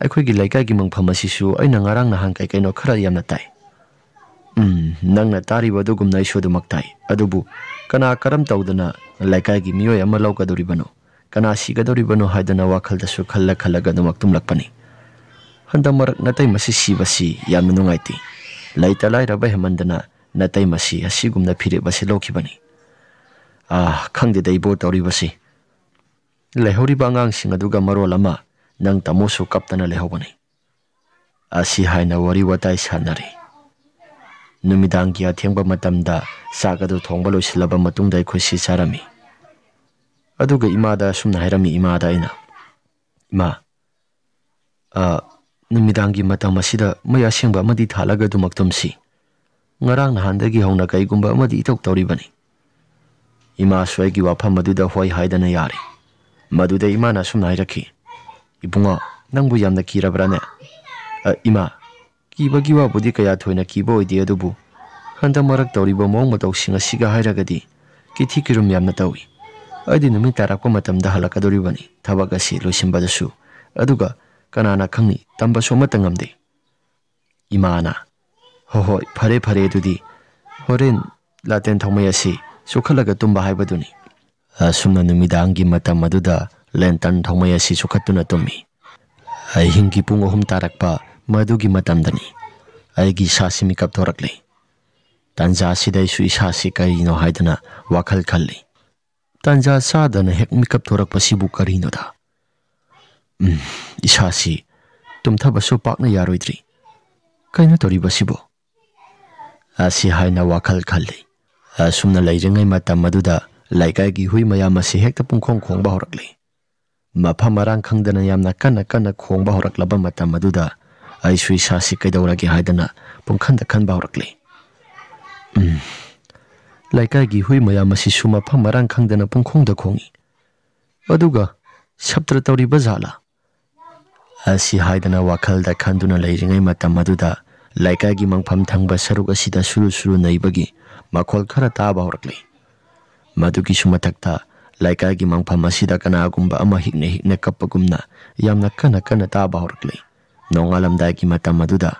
ꯑꯩꯈꯣꯏꯒꯤ ꯂꯩꯀꯥꯏꯒꯤ ꯃꯪꯐꯝ ꯑꯁꯤꯁꯨ ꯑꯩꯅ ꯉꯔꯥꯡ ꯅꯍꯥꯟ ꯀꯩ ꯀꯩꯅꯣ ꯈꯔ ꯌꯥꯝꯅ ꯇꯥꯏ꯫ ꯎꯝ, ꯅꯪꯅ ꯇꯥꯔꯤꯕ ꯑꯗꯨꯒꯨꯝꯅ ꯑꯩꯁꯨ ꯑꯗꯨꯃꯛ ꯇꯥꯏ꯫ ꯑꯗꯨꯕꯨ ꯀꯅꯥ ꯀꯔꯝ ꯇꯧꯗꯅ ꯂꯩꯀꯥꯏꯒꯤ ꯃꯤꯑꯣꯏ ꯑꯃ ꯂꯧꯒꯗꯧꯔꯤꯕꯅꯣ? ꯀꯅꯥ ꯁꯤꯒꯗꯧꯔꯤꯕꯅꯣ?" ꯍꯥꯏꯗꯅ ꯋꯥꯈꯜꯗꯁꯨ ꯈꯜꯂ ꯈꯜꯂꯒ ꯑꯗꯨꯃꯛ ꯇꯨꯝꯂꯛꯄꯅꯤ꯫ ꯍꯟꯗꯛ ꯃꯔꯛ ꯅꯥꯇꯩꯃꯁꯤ ꯁꯤꯕꯁꯤ ꯌꯥꯝꯅ ꯅꯨꯡꯉꯥꯏꯇꯦ꯫ ꯂꯩꯇ ꯂꯥꯏꯔꯕ ꯍꯦꯟꯃꯟꯗꯅ ꯅꯥꯇꯩꯃꯁꯤ ꯑꯁꯤꯒꯨꯝꯅ ꯐꯤꯔꯦꯞ ꯑꯁꯤ ꯂꯧꯈꯤꯕꯅꯤ꯫ ꯑꯥ, ꯈꯪꯗꯦꯗ ꯏꯕꯣ, ꯇꯧꯔꯤꯕꯁꯤ꯫ ꯂꯩꯍꯧꯔꯤꯕ ꯑꯉꯥꯡꯁꯤꯡ ꯑꯗꯨꯒ ꯃꯔꯣꯜ ꯑꯃ ꯅꯪ ꯇꯥꯃꯣꯁꯨ ꯀꯞꯇꯅ ꯂꯩꯍꯧꯕꯅꯤ꯫ ꯑꯁꯤ ꯍꯥꯏꯅ ꯋꯥꯔꯤ ꯋꯥꯇꯥꯏ ꯁꯥꯟꯅꯔꯤ꯫ ꯅꯨꯃꯤꯗꯥꯡꯒꯤ ꯑꯊꯦꯡꯕ ꯃꯇꯝꯗ ꯆꯥꯛ ꯑꯗꯨ ꯊꯣꯡꯕ ꯂꯣꯏꯁꯤꯜꯂꯕ ꯃꯇꯨꯡꯗ ꯑꯩꯈꯣꯏꯁꯤ ꯆꯥꯔꯝꯃꯤ꯫ ꯑꯗꯨꯒ ꯏꯃꯥꯗ ꯑꯁꯨꯝꯅ ꯍꯥꯏꯔꯝꯃꯤ, ꯏꯃꯥꯗ ꯑꯩꯅ, "ꯏꯃꯥ, ꯑ, ꯅꯨꯃꯤꯗꯥꯡꯒꯤ ꯃꯇꯝ ꯑꯁꯤꯗ ꯃꯩ ꯑꯁꯦꯡꯕ ꯑꯃꯗꯤ ꯊꯥꯜꯂꯒ ꯑꯗꯨꯃꯛ ꯇꯨꯝꯁꯤ꯫ ꯉꯔꯥꯡ ꯅꯍꯥꯟꯗꯒꯤ ꯍꯧꯅ ꯀꯩꯒꯨꯝꯕ ꯑꯃꯗꯤ ꯏꯇꯧ ꯇꯧꯔꯤꯕꯅꯤ꯫" ꯏꯃꯥꯁꯨ ꯑꯩꯒꯤ ꯋꯥꯐꯝ ꯑꯗꯨꯗ ꯍꯣꯏ ꯍꯥꯏꯗꯅ ꯌꯥꯔꯦ꯫ ꯃꯗꯨꯗ ꯏꯃꯥꯅ ꯑꯁꯨꯝꯅ ꯍꯥꯏꯔꯛꯈꯤ, "ꯏꯕꯨꯡꯉꯣ, ꯅꯪꯕꯨ ꯌꯥꯝꯅ ꯀꯤꯔꯕ꯭ꯔꯥꯅꯦ?" "ꯑ, ꯏꯃꯥ, ꯀꯤꯕꯒꯤ ꯋꯥꯕꯨꯗꯤ ꯀꯌꯥ ꯊꯣꯏꯅ ꯀꯤꯕ ꯑꯣꯏꯗꯦ, ꯑꯗꯨꯕꯨ ꯍꯟꯗꯛ ꯃꯔꯛ ꯇꯧꯔꯤꯕ ꯃꯑꯣꯡ ꯃꯇꯧꯁꯤꯡ ꯑꯁꯤꯒ ꯍꯥꯏꯔꯒꯗꯤ ꯀꯤꯊꯤ ꯀꯤꯔꯨꯝ ꯌꯥꯝꯅ ꯇꯧꯏ꯫ ꯑꯩꯗꯤ ꯅꯨꯃꯤꯠ ꯇꯥꯔꯛꯄ ꯃꯇꯝꯗ ꯍꯜꯂꯛꯀꯗꯧꯔꯤꯕꯅꯤ ꯊꯕꯛ ꯑꯁꯤ ꯂꯣꯏꯁꯤꯟꯕꯗꯁꯨ꯫ ꯑꯗꯨꯒ ꯀꯅꯥꯅ ꯈꯪꯅꯤ, ꯇꯝꯕꯁꯨ ꯑꯃꯠꯇ ꯉꯝꯗꯦ꯫" ꯏꯃꯥꯅ, "ꯍꯣꯏ, ꯍꯣꯏ, ꯐꯔꯦ, ꯐꯔꯦ, ꯑꯗꯨꯗꯤ ꯍꯣꯔꯦꯟ ꯂꯥꯇꯦꯟ ꯊꯧꯃꯩ ꯑꯁꯤ ꯆꯨꯈꯠꯂꯒ ꯇꯨꯝꯕ ꯍꯥꯏꯕꯗꯨꯅꯤ꯫" ꯑꯁꯨꯝꯅ ꯅꯨꯃꯤꯗꯥꯡꯒꯤ ꯃꯇꯝ ꯑꯗꯨꯗ ꯂꯦꯟꯇꯟ ꯊꯧꯃꯩ ꯑꯁꯤ ꯆꯨꯈꯠꯇꯨꯅ ꯇꯨꯝꯃꯤ꯫ ꯑꯍꯤꯡꯒꯤ ꯄꯨꯡ ꯑꯍꯨꯝ ꯇꯥꯔꯛꯄ ꯃꯗꯨꯒꯤ ꯃꯇꯝꯗꯅꯤ ꯑꯩꯒꯤ ꯏꯁꯥꯁꯤ ꯃꯤꯀꯞ ꯊꯣꯔꯛꯂꯤ꯫ ꯇꯥꯟꯖꯥ ꯑꯁꯤꯗ ꯑꯩꯁꯨ ꯏꯁꯥꯁꯤ ꯀꯔꯤꯅꯣ ꯍꯥꯏꯗꯅ ꯋꯥꯈꯜ ꯈꯜꯂꯤ꯫ ꯇꯥꯟꯖꯥ ꯆꯥꯗꯅ ꯍꯦꯛ ꯃꯤꯀꯞ ꯊꯣꯔꯛꯄꯁꯤꯕꯨ ꯀꯔꯤꯅꯣꯗ? ꯎꯝ, ꯏꯁꯥꯁꯤ ꯇꯨꯝꯊꯕꯁꯨ ꯄꯥꯛꯅ ꯌꯥꯔꯣꯏꯗ꯭ꯔꯤ꯫ "ꯀꯩꯅꯣ ꯇꯧꯔꯤꯕꯁꯤꯕꯣ?" ꯑꯁꯤ ꯍꯥꯏꯅ ꯋꯥꯈꯜ ꯈꯜꯂꯤ꯫ ꯑꯁꯨꯝꯅ ꯂꯩꯔꯤꯉꯩ ꯃꯇꯝ ꯑꯗꯨꯗ ꯂꯩꯀꯥꯏꯒꯤ ꯍꯨꯏ ꯃꯌꯥꯝ ꯑꯁꯤ ꯍꯦꯛꯇ ꯄꯨꯡꯈꯣꯡ ꯈꯣꯡꯕ ꯍꯧꯔꯛꯂꯤ꯫ ꯃꯐꯝ ꯃꯔꯥꯡ ꯈꯪꯗꯅ ꯌꯥꯝꯅ ꯀꯟꯅ ꯀꯟꯅ ꯈꯣꯡꯕ ꯍꯧꯔꯛꯂꯕ ꯃꯇꯝ ꯑꯗꯨꯗ ꯑꯩꯁꯨ ꯏꯁꯥꯁꯤ ꯀꯩꯗꯧꯔꯒꯦ ꯍꯥꯏꯗꯅ ꯄꯨꯡꯈꯟꯗ ꯈꯟꯕ ꯍꯧꯔꯛꯂꯤ꯫ ꯎꯝ, ꯂꯩꯀꯥꯏꯒꯤ ꯍꯨꯏ ꯃꯌꯥꯝ ꯑꯁꯤꯁꯨ ꯃꯐꯝ ꯃꯔꯥꯡ ꯈꯪꯗꯅ ꯄꯨꯡꯈꯣꯡꯗ ꯈꯣꯡꯏ꯫ ꯑꯗꯨꯒ ꯁꯞꯇ꯭ꯔ ꯇꯧꯔꯤꯕ ꯖꯥꯠꯂꯥ? ꯑꯁꯤ ꯍꯥꯏꯗꯅ ꯋꯥꯈꯜꯗ ꯈꯟꯗꯨꯅ ꯂꯩꯔꯤꯉꯩ ꯃꯇꯝ ꯑꯗꯨꯗ ꯂꯩꯀꯥꯏꯒꯤ ꯃꯪꯐꯝ ꯊꯪꯕ ꯁꯔꯨꯛ ꯑꯁꯤꯗ ꯁꯨꯔꯨ ꯁꯨꯔꯨ ꯅꯩꯕꯒꯤ ꯃꯈꯣꯜ ꯈꯔ ꯇꯥꯕ ꯍꯧꯔꯛꯂꯤ꯫ ꯃꯗꯨꯒꯤꯁꯨ ꯃꯊꯛꯇ ꯂꯩꯀꯥꯏꯒꯤ ꯃꯪꯐꯝ ꯑꯁꯤꯗ ꯀꯅꯥꯒꯨꯝꯕ ꯑꯃ ꯍꯤꯛꯅ ꯍꯤꯛꯅ ꯀꯞꯄꯒꯨꯝꯅ ꯌꯥꯝꯅ ꯀꯟꯅ ꯀꯟꯅ ꯇꯥꯕ ꯍꯧꯔꯛꯂꯤ꯫ ꯅꯣꯡꯉꯥꯜꯂꯝꯗꯥꯏꯒꯤ ꯃꯇꯝ ꯑꯗꯨꯗ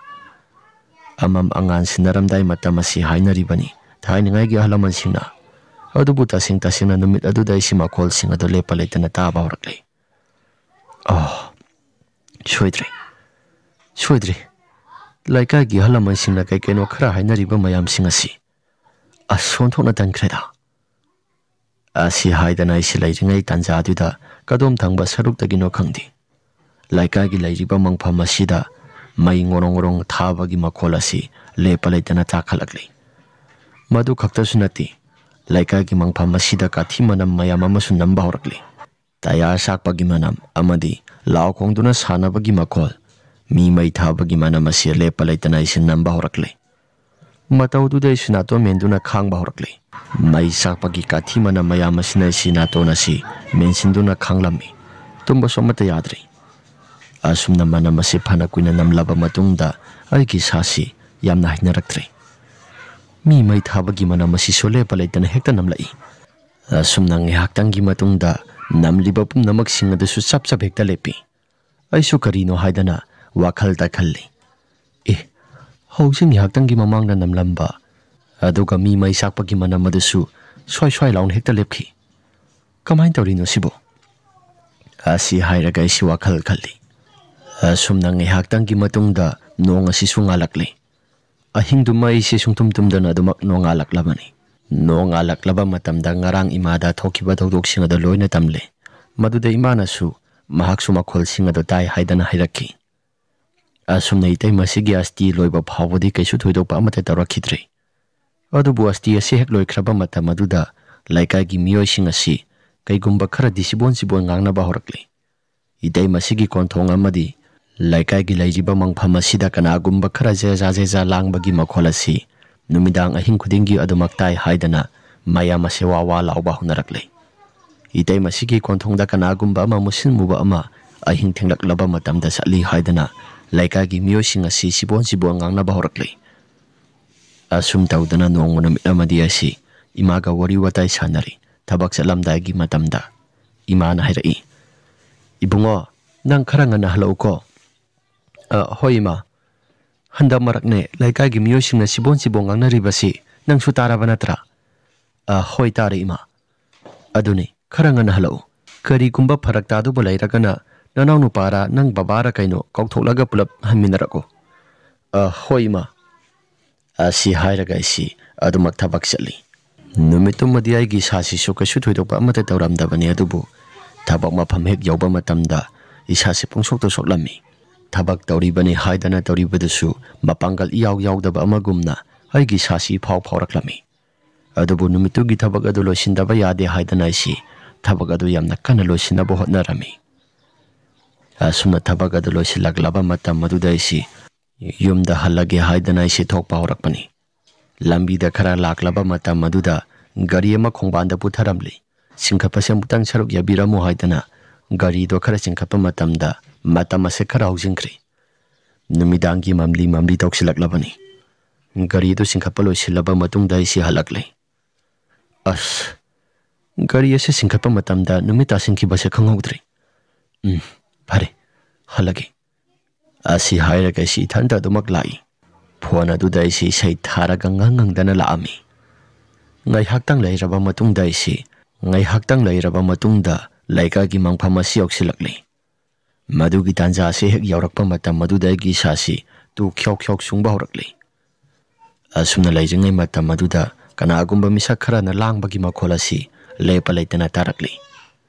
ꯑꯃꯝ ꯑꯉꯥꯟ ꯁꯤꯟꯅꯔꯝꯗꯥꯏ ꯃꯇꯝ ꯑꯁꯤ ꯍꯥꯏꯅꯔꯤꯕꯅꯤ ꯊꯥꯏꯅꯉꯥꯏꯒꯤ ꯑꯍꯜ ꯂꯃꯟꯁꯤꯡꯅ꯫ ꯑꯗꯨꯕꯨ ꯇꯁꯦꯡ ꯇꯁꯦꯡꯅ ꯅꯨꯃꯤꯠ ꯑꯗꯨꯗ ꯑꯩꯁꯤ ꯃꯈꯣꯜꯁꯤꯡ ꯑꯗꯨ ꯂꯦꯞꯄ ꯂꯩꯇꯅ ꯇꯥꯕ ꯍꯧꯔꯛꯂꯤ꯫ ꯑꯣ, ꯁꯣꯏꯗ꯭ꯔꯦ, ꯁꯣꯏꯗ꯭ꯔꯦ꯫ ꯂꯩꯀꯥꯏꯒꯤ ꯑꯍꯜ ꯂꯃꯟꯁꯤꯡꯅ ꯀꯩ ꯀꯩꯅꯣ ꯈꯔ ꯍꯥꯏꯅꯔꯤꯕ ꯃꯌꯥꯝꯁꯤꯡ ꯑꯁꯤ ꯑꯁ ꯑꯣꯟꯊꯣꯛꯅ ꯇꯟꯈ꯭ꯔꯦꯗ꯫ ꯑꯁꯤ ꯍꯥꯏꯗꯅ ꯑꯩꯁꯤ ꯂꯩꯔꯤꯉꯩ ꯇꯥꯟꯖꯥꯗꯨꯗ ꯀꯗꯣꯝ ꯊꯪꯕ ꯁꯔꯨꯛꯇꯒꯤꯅꯣ ꯈꯪꯗꯦ, ꯂꯩꯀꯥꯏꯒꯤ ꯂꯩꯔꯤꯕ ꯃꯪꯐꯝ ꯑꯁꯤꯗ ꯃꯩ ꯉꯣꯔꯣꯡ ꯉꯣꯔꯣꯡ ꯊꯥꯕꯒꯤ ꯃꯈꯣꯜ ꯑꯁꯤ ꯂꯦꯞꯄ ꯂꯩꯇꯅ ꯇꯥꯈꯠꯂꯛꯂꯤ꯫ ꯃꯗꯨ ꯈꯛꯇꯁꯨ ꯅꯠꯇꯦ, ꯂꯩꯀꯥꯏꯒꯤ ꯃꯪꯐꯝ ꯑꯁꯤꯗ ꯀꯥꯊꯤ ꯃꯅꯝ ꯃꯌꯥꯝ ꯑꯃꯁꯨ ꯅꯝꯕ ꯍꯧꯔꯛꯂꯤ꯫ ꯇꯌꯥꯔ ꯆꯥꯛꯄꯒꯤ ꯃꯅꯝ ꯑꯃꯗꯤ ꯂꯥꯎ ꯈꯣꯡꯗꯨꯅ ꯁꯥꯟꯅꯕꯒꯤ ꯃꯈꯣꯜ, ꯃꯤ ꯃꯩ ꯊꯥꯕꯒꯤ ꯃꯅꯝ ꯑꯁꯤ ꯂꯦꯞꯄ ꯂꯩꯇꯅ ꯑꯩꯁꯤ ꯅꯝꯕ ꯍꯧꯔꯛꯂꯦ꯫ ꯃꯇꯧꯗꯨꯗ ꯑꯩꯁꯨ ꯅꯥꯇꯣꯟ ꯃꯦꯟꯗꯨꯅ ꯈꯥꯡꯕ ꯍꯧꯔꯛꯂꯦ꯫ ꯃꯩ ꯆꯥꯛꯄꯒꯤ ꯀꯥꯊꯤ ꯃꯅꯝ ꯃꯌꯥꯝ ꯑꯁꯤꯅ ꯑꯩꯁꯤ ꯅꯥꯇꯣꯟ ꯑꯁꯤ ꯃꯦꯟꯁꯤꯟꯗꯨꯅ ꯈꯥꯡꯂꯝꯃꯤ꯫ ꯇꯨꯝꯕꯁꯨ ꯑꯃꯠꯇ ꯌꯥꯗ꯭ꯔꯦ꯫ ꯑꯁꯨꯝꯅ ꯃꯅꯝ ꯑꯁꯤ ꯐꯅ ꯀꯨꯏꯅ ꯅꯝꯂꯕ ꯃꯇꯨꯡꯗ ꯑꯩꯒꯤ ꯏꯁꯥꯁꯤ ꯌꯥꯝꯅ ꯍꯩꯅꯔꯛꯇ꯭ꯔꯦ꯫ ꯃꯤ ꯃꯩ ꯊꯥꯕꯒꯤ ꯃꯅꯝ ꯑꯁꯤꯁꯨ ꯂꯦꯞꯄ ꯂꯩꯇꯅ ꯍꯦꯛꯇ ꯅꯝꯂꯛꯏ꯫ ꯑꯁꯨꯝꯅ ꯉꯥꯏꯍꯥꯛꯇꯪꯒꯤ ꯃꯇꯨꯡꯗ ꯅꯝꯂꯤꯕ ꯄꯨꯝꯅꯃꯛꯁꯤꯡ ꯑꯗꯨꯁꯨ ꯆꯞ ꯆꯞ ꯍꯦꯛꯇ ꯂꯦꯞꯄꯤ꯫ ꯑꯩꯁꯨ ꯀꯔꯤꯅꯣ ꯍꯥꯏꯗꯅ ꯋꯥꯈꯜꯗ ꯈꯜꯂꯤ꯫ ꯑꯦ, ꯍꯧꯖꯤꯛ ꯉꯥꯏꯍꯥꯛꯇꯪꯒꯤ ꯃꯃꯥꯡꯗ ꯅꯝꯂꯝꯕ, ꯑꯗꯨꯒ ꯃꯤ ꯃꯩ ꯆꯥꯛꯄꯒꯤ ꯃꯅꯝ ꯑꯗꯨꯁꯨ ꯁ꯭ꯋꯥꯏ ꯁ꯭ꯋꯥꯏ ꯂꯥꯎꯅ ꯍꯦꯛꯇ ꯂꯦꯞꯈꯤ꯫ ꯀꯃꯥꯏꯅ ꯇꯧꯔꯤꯅꯣ ꯁꯤꯕꯨ? ꯑꯁꯤ ꯍꯥꯏꯔꯒ ꯑꯩꯁꯤ ꯋꯥꯈꯜ ꯈꯜꯂꯤ꯫ ꯑꯁꯨꯝꯅ ꯉꯥꯏꯍꯥꯛꯇꯪꯒꯤ ꯃꯇꯨꯡꯗ ꯅꯣꯡ ꯑꯁꯤꯁꯨ ꯉꯥꯜꯂꯛꯂꯦ꯫ ꯑꯍꯤꯡꯗꯨꯃ ꯑꯩꯁꯦ ꯁꯨꯡꯇꯨꯝ ꯇꯨꯝꯗꯅ ꯑꯗꯨꯃꯛ ꯅꯣꯡꯉꯥꯜꯂꯛꯂꯕꯅꯤ꯫ ꯅꯣꯡꯉꯥꯜꯂꯛꯂꯕ ꯃꯇꯝꯗ ꯉꯔꯥꯡ ꯏꯃꯥꯗ ꯊꯣꯛꯈꯤꯕ ꯊꯧꯗꯣꯛꯁꯤꯡ ꯑꯗꯨ ꯂꯣꯏꯅ ꯇꯝꯂꯦ꯫ ꯃꯗꯨꯗ ꯏꯃꯥꯅꯁꯨ ꯃꯍꯥꯛꯁꯨ ꯃꯈꯣꯜꯁꯤꯡ ꯑꯗꯨ ꯇꯥꯏ ꯍꯥꯏꯗꯅ ꯍꯥꯏꯔꯛꯈꯤ꯫ ꯑꯁꯨꯝꯅ ꯏꯇꯩꯃꯁꯤꯒꯤ ꯑꯁꯇꯤ ꯂꯣꯏꯕ ꯐꯥꯎꯕꯗꯤ ꯀꯩꯁꯨ ꯊꯣꯏꯗꯣꯛꯄ ꯑꯃꯠꯇ ꯇꯧꯔꯛꯈꯤꯗ꯭ꯔꯦ꯫ ꯑꯗꯨꯕꯨ ꯑꯁꯇꯤ ꯑꯁꯤ ꯍꯦꯛ ꯂꯣꯏꯈ꯭ꯔꯕ ꯃꯇꯝ ꯑꯗꯨꯗ ꯂꯩꯀꯥꯏꯒꯤ ꯃꯤꯑꯣꯏꯁꯤꯡ ꯑꯁꯤ ꯀꯩꯒꯨꯝꯕ ꯈꯔꯗꯤ ꯁꯤꯕꯣꯟ ꯁꯤꯕꯣꯟ ꯉꯥꯡꯅꯕ ꯍꯧꯔꯛꯂꯤ꯫ ꯏꯇꯩꯃꯁꯤꯒꯤ ꯀꯣꯟꯊꯣꯡ ꯑꯃꯗꯤ ꯂꯩꯀꯥꯏꯒꯤ ꯂꯩꯔꯤꯕ ꯃꯪꯐꯝ ꯑꯁꯤꯗ ꯀꯅꯥꯒꯨꯝꯕ ꯈꯔ ꯖꯦꯖꯥ ꯖꯦꯖꯥ ꯂꯥꯡꯕꯒꯤ ꯃꯈꯣꯜ ꯑꯁꯤ ꯅꯨꯃꯤꯗꯥꯡ ꯑꯍꯤꯡ ꯈꯨꯗꯤꯡꯒꯤ ꯑꯗꯨꯃꯛ ꯇꯥꯏ ꯍꯥꯏꯗꯅ ꯃꯌꯥꯝ ꯑꯁꯤ ꯋꯥ ꯋꯥ ꯂꯥꯎꯕ ꯍꯧꯅꯔꯛꯂꯤ꯫ ꯏꯇꯩꯃꯁꯤꯒꯤ ꯀꯣꯟꯊꯣꯡꯗ ꯀꯅꯥꯒꯨꯝꯕ ꯑꯃ ꯃꯨꯁꯤꯟꯃꯨꯕ ꯑꯃ ꯑꯍꯤꯡ ꯊꯦꯡꯂꯛꯂꯕ ꯃꯇꯝꯗ ꯆꯠꯂꯤ ꯍꯥꯏꯗꯅ ꯂꯩꯀꯥꯏꯒꯤ ꯃꯤꯑꯣꯏꯁꯤꯡ ꯑꯁꯤ ꯁꯤꯕꯣꯟ ꯁꯤꯕꯣꯟ ꯉꯥꯡꯅꯕ ꯍꯧꯔꯛꯂꯤ꯫ ꯑꯁꯨꯝ ꯇꯧꯗꯅ ꯅꯣꯡꯃ ꯅꯨꯃꯤꯠ ꯑꯃꯗꯤ ꯑꯩꯁꯤ ꯏꯃꯥꯒ ꯋꯥꯔꯤ ꯋꯥꯇꯥꯏ ꯁꯥꯟꯅꯔꯤ꯫ ꯊꯕꯛ ꯆꯠꯂꯝꯗꯥꯏꯒꯤ ꯃꯇꯝꯗ ꯏꯃꯥꯅ ꯍꯥꯏꯔꯛꯏ, "ꯏꯕꯨꯡꯉꯣ, ꯅꯪ ꯈꯔ ꯉꯟꯅ ꯍꯜꯂꯛꯎꯀꯣ꯫" "ꯑ, ꯍꯣꯏ ꯏꯃꯥ꯫ ꯍꯟꯗꯛ ꯃꯔꯛꯅꯦ ꯂꯩꯀꯥꯏꯒꯤ ꯃꯤꯑꯣꯏꯁꯤꯡꯅ ꯁꯤꯕꯣꯟ ꯁꯤꯕꯣꯟ ꯉꯥꯡꯅꯔꯤꯕꯁꯤ ꯅꯪꯁꯨ ꯇꯥꯔꯕ ꯅꯠꯇ꯭ꯔꯥ?" "ꯑ, ꯍꯣꯏ ꯇꯥꯔꯦ ꯏꯃꯥ꯫" "ꯑꯗꯨꯅꯤ, ꯈꯔ ꯉꯟꯅ ꯍꯜꯂꯛꯎ꯫ ꯀꯔꯤꯒꯨꯝꯕ ꯐꯔꯛ ꯇꯥꯗꯧꯕ ꯂꯩꯔꯒꯅ ꯅꯅꯥꯎ ꯅꯨꯄꯥꯔ ꯅꯪ ꯕꯕꯥꯔ ꯀꯩꯅꯣ ꯀꯧꯊꯣꯛꯂꯒ ꯄꯨꯂꯞ ꯍꯟꯃꯤꯟꯅꯔꯛꯎ꯫" "ꯑ, ꯍꯣꯏ ꯏꯃꯥ꯫" ꯑꯁꯤ ꯍꯥꯏꯔꯒ ꯑꯩꯁꯤ ꯑꯗꯨꯃꯛ ꯊꯕꯛ ꯆꯠꯂꯤ꯫ ꯅꯨꯃꯤꯠꯇꯨꯃꯗꯤ ꯑꯩꯒꯤ ꯏꯁꯥꯁꯤꯁꯨ ꯀꯩꯁꯨ ꯊꯣꯏꯗꯣꯛꯄ ꯑꯃꯠꯇ ꯇꯧꯔꯝꯗꯕꯅꯤ, ꯑꯗꯨꯕꯨ ꯊꯕꯛ ꯃꯐꯝ ꯍꯦꯛ ꯌꯧꯕ ꯃꯇꯝꯗ ꯏꯁꯥꯁꯤ ꯄꯨꯡꯁꯣꯛꯇ ꯁꯣꯛꯂꯝꯃꯤ꯫ ꯊꯕꯛ ꯇꯧꯔꯤꯕꯅꯤ ꯍꯥꯏꯗꯅ ꯇꯧꯔꯤꯕꯗꯨꯁꯨ ꯃꯄꯥꯡꯒꯜ ꯏꯌꯥꯎ ꯌꯥꯎꯗꯕ ꯑꯃꯒꯨꯝꯅ ꯑꯩꯒꯤ ꯏꯁꯥꯁꯤ ꯏꯐꯥꯎ ꯐꯥꯎꯔꯛꯂꯝꯃꯤ꯫ ꯑꯗꯨꯕꯨ ꯅꯨꯃꯤꯠꯇꯨꯒꯤ ꯊꯕꯛ ꯑꯗꯨ ꯂꯣꯏꯁꯤꯟꯗꯕ ꯌꯥꯗꯦ ꯍꯥꯏꯗꯅ ꯑꯩꯁꯤ ꯊꯕꯛ ꯑꯗꯨ ꯌꯥꯝꯅ ꯀꯟꯅ ꯂꯣꯏꯁꯤꯟꯅꯕ ꯍꯣꯠꯅꯔꯝꯃꯤ꯫ ꯑꯁꯨꯝꯅ ꯊꯕꯛ ꯑꯗꯨ ꯂꯣꯏꯁꯤꯜꯂꯛꯂꯕ ꯃꯇꯝ ꯑꯗꯨꯗ ꯑꯩꯁꯤ ꯌꯨꯝꯗ ꯍꯜꯂꯒꯦ ꯍꯥꯏꯗꯅ ꯑꯩꯁꯤ ꯊꯣꯛꯄ ꯍꯧꯔꯛꯄꯅꯤ꯫ ꯂꯝꯕꯤꯗ ꯈꯔ ꯂꯥꯛꯂꯕ ꯃꯇꯝ ꯑꯗꯨꯗ ꯒꯥꯔꯤ ꯑꯃ ꯈꯣꯡꯕꯥꯟꯗ ꯄꯨꯊꯔꯝꯂꯤ꯫ "ꯆꯤꯡꯈꯠꯄꯁꯦ ꯑꯃꯨꯛꯇꯪ ꯁꯔꯨꯛ ꯌꯥꯕꯤꯔꯝꯃꯨ" ꯍꯥꯏꯗꯅ ꯒꯥꯔꯤꯗꯣ ꯈꯔ ꯆꯤꯡꯈꯠꯄ ꯃꯇꯝꯗ ꯃꯇꯝ ꯑꯁꯦ ꯈꯔ ꯍꯧꯖꯤꯟꯈ꯭ꯔꯦ꯫ ꯅꯨꯃꯤꯗꯥꯡꯒꯤ ꯃꯝꯂꯤ ꯃꯝꯂꯤ ꯇꯧꯁꯤꯜꯂꯛꯂꯕꯅꯤ꯫ ꯒꯥꯔꯤꯗꯨ ꯆꯤꯡꯈꯠꯄ ꯂꯣꯏꯁꯤꯜꯂꯕ ꯃꯇꯨꯡꯗ ꯑꯩꯁꯤ ꯍꯜꯂꯛꯂꯦ꯫ ꯑꯁ, ꯒꯥꯔꯤ ꯑꯁꯤ ꯆꯤꯡꯈꯠꯄ ꯃꯇꯝꯗ ꯅꯨꯃꯤꯠ ꯇꯥꯁꯤꯟꯈꯤꯕꯁꯦ ꯈꯪꯍꯧꯗ꯭ꯔꯦ꯫ ꯎꯝ, ꯐꯔꯦ, ꯍꯜꯂꯒꯦ꯫ ꯑꯁꯤ ꯍꯥꯏꯔꯒ ꯑꯩꯁꯤ ꯏꯊꯟꯇ ꯑꯗꯨꯃꯛ ꯂꯥꯛꯏ꯫ ꯐꯣꯟ ꯑꯗꯨꯗ ꯑꯩꯁꯤ ꯏꯁꯩ ꯊꯥꯔꯒ ꯉꯪ ꯉꯪꯗꯅ ꯂꯥꯛꯑꯝꯃꯤ꯫ ꯉꯥꯏꯍꯥꯛꯇꯪ ꯂꯩꯔꯕ ꯃꯇꯨꯡꯗ ꯑꯩꯁꯤ, ꯉꯥꯏꯍꯥꯛꯇꯪ ꯂꯩꯔꯕ ꯃꯇꯨꯡꯗ ꯂꯩꯀꯥꯏꯒꯤ ꯃꯪꯐꯝ ꯑꯁꯤ ꯌꯧꯁꯤꯜꯂꯛꯂꯤ꯫ ꯃꯗꯨꯒꯤ ꯇꯥꯟꯖꯥ ꯑꯁꯤ ꯍꯦꯛ ꯌꯧꯔꯛꯄ ꯃꯇꯝ ꯑꯗꯨꯗ ꯑꯩꯒꯤ ꯏꯁꯥꯁꯤ ꯇꯨ ꯈ꯭ꯌꯣꯛ ꯈ꯭ꯌꯣꯛ ꯁꯨꯡꯕ ꯍꯧꯔꯛꯂꯤ꯫ ꯑꯁꯨꯝꯅ ꯂꯩꯔꯤꯉꯩ ꯃꯇꯝ ꯑꯗꯨꯗ ꯀꯅꯥꯒꯨꯝꯕ ꯃꯤꯁꯛ ꯈꯔꯅ ꯂꯥꯡꯕꯒꯤ ꯃꯈꯣꯜ ꯑꯁꯤ ꯂꯦꯞꯄ ꯂꯩꯇꯅ ꯇꯥꯔꯛꯂꯤ꯫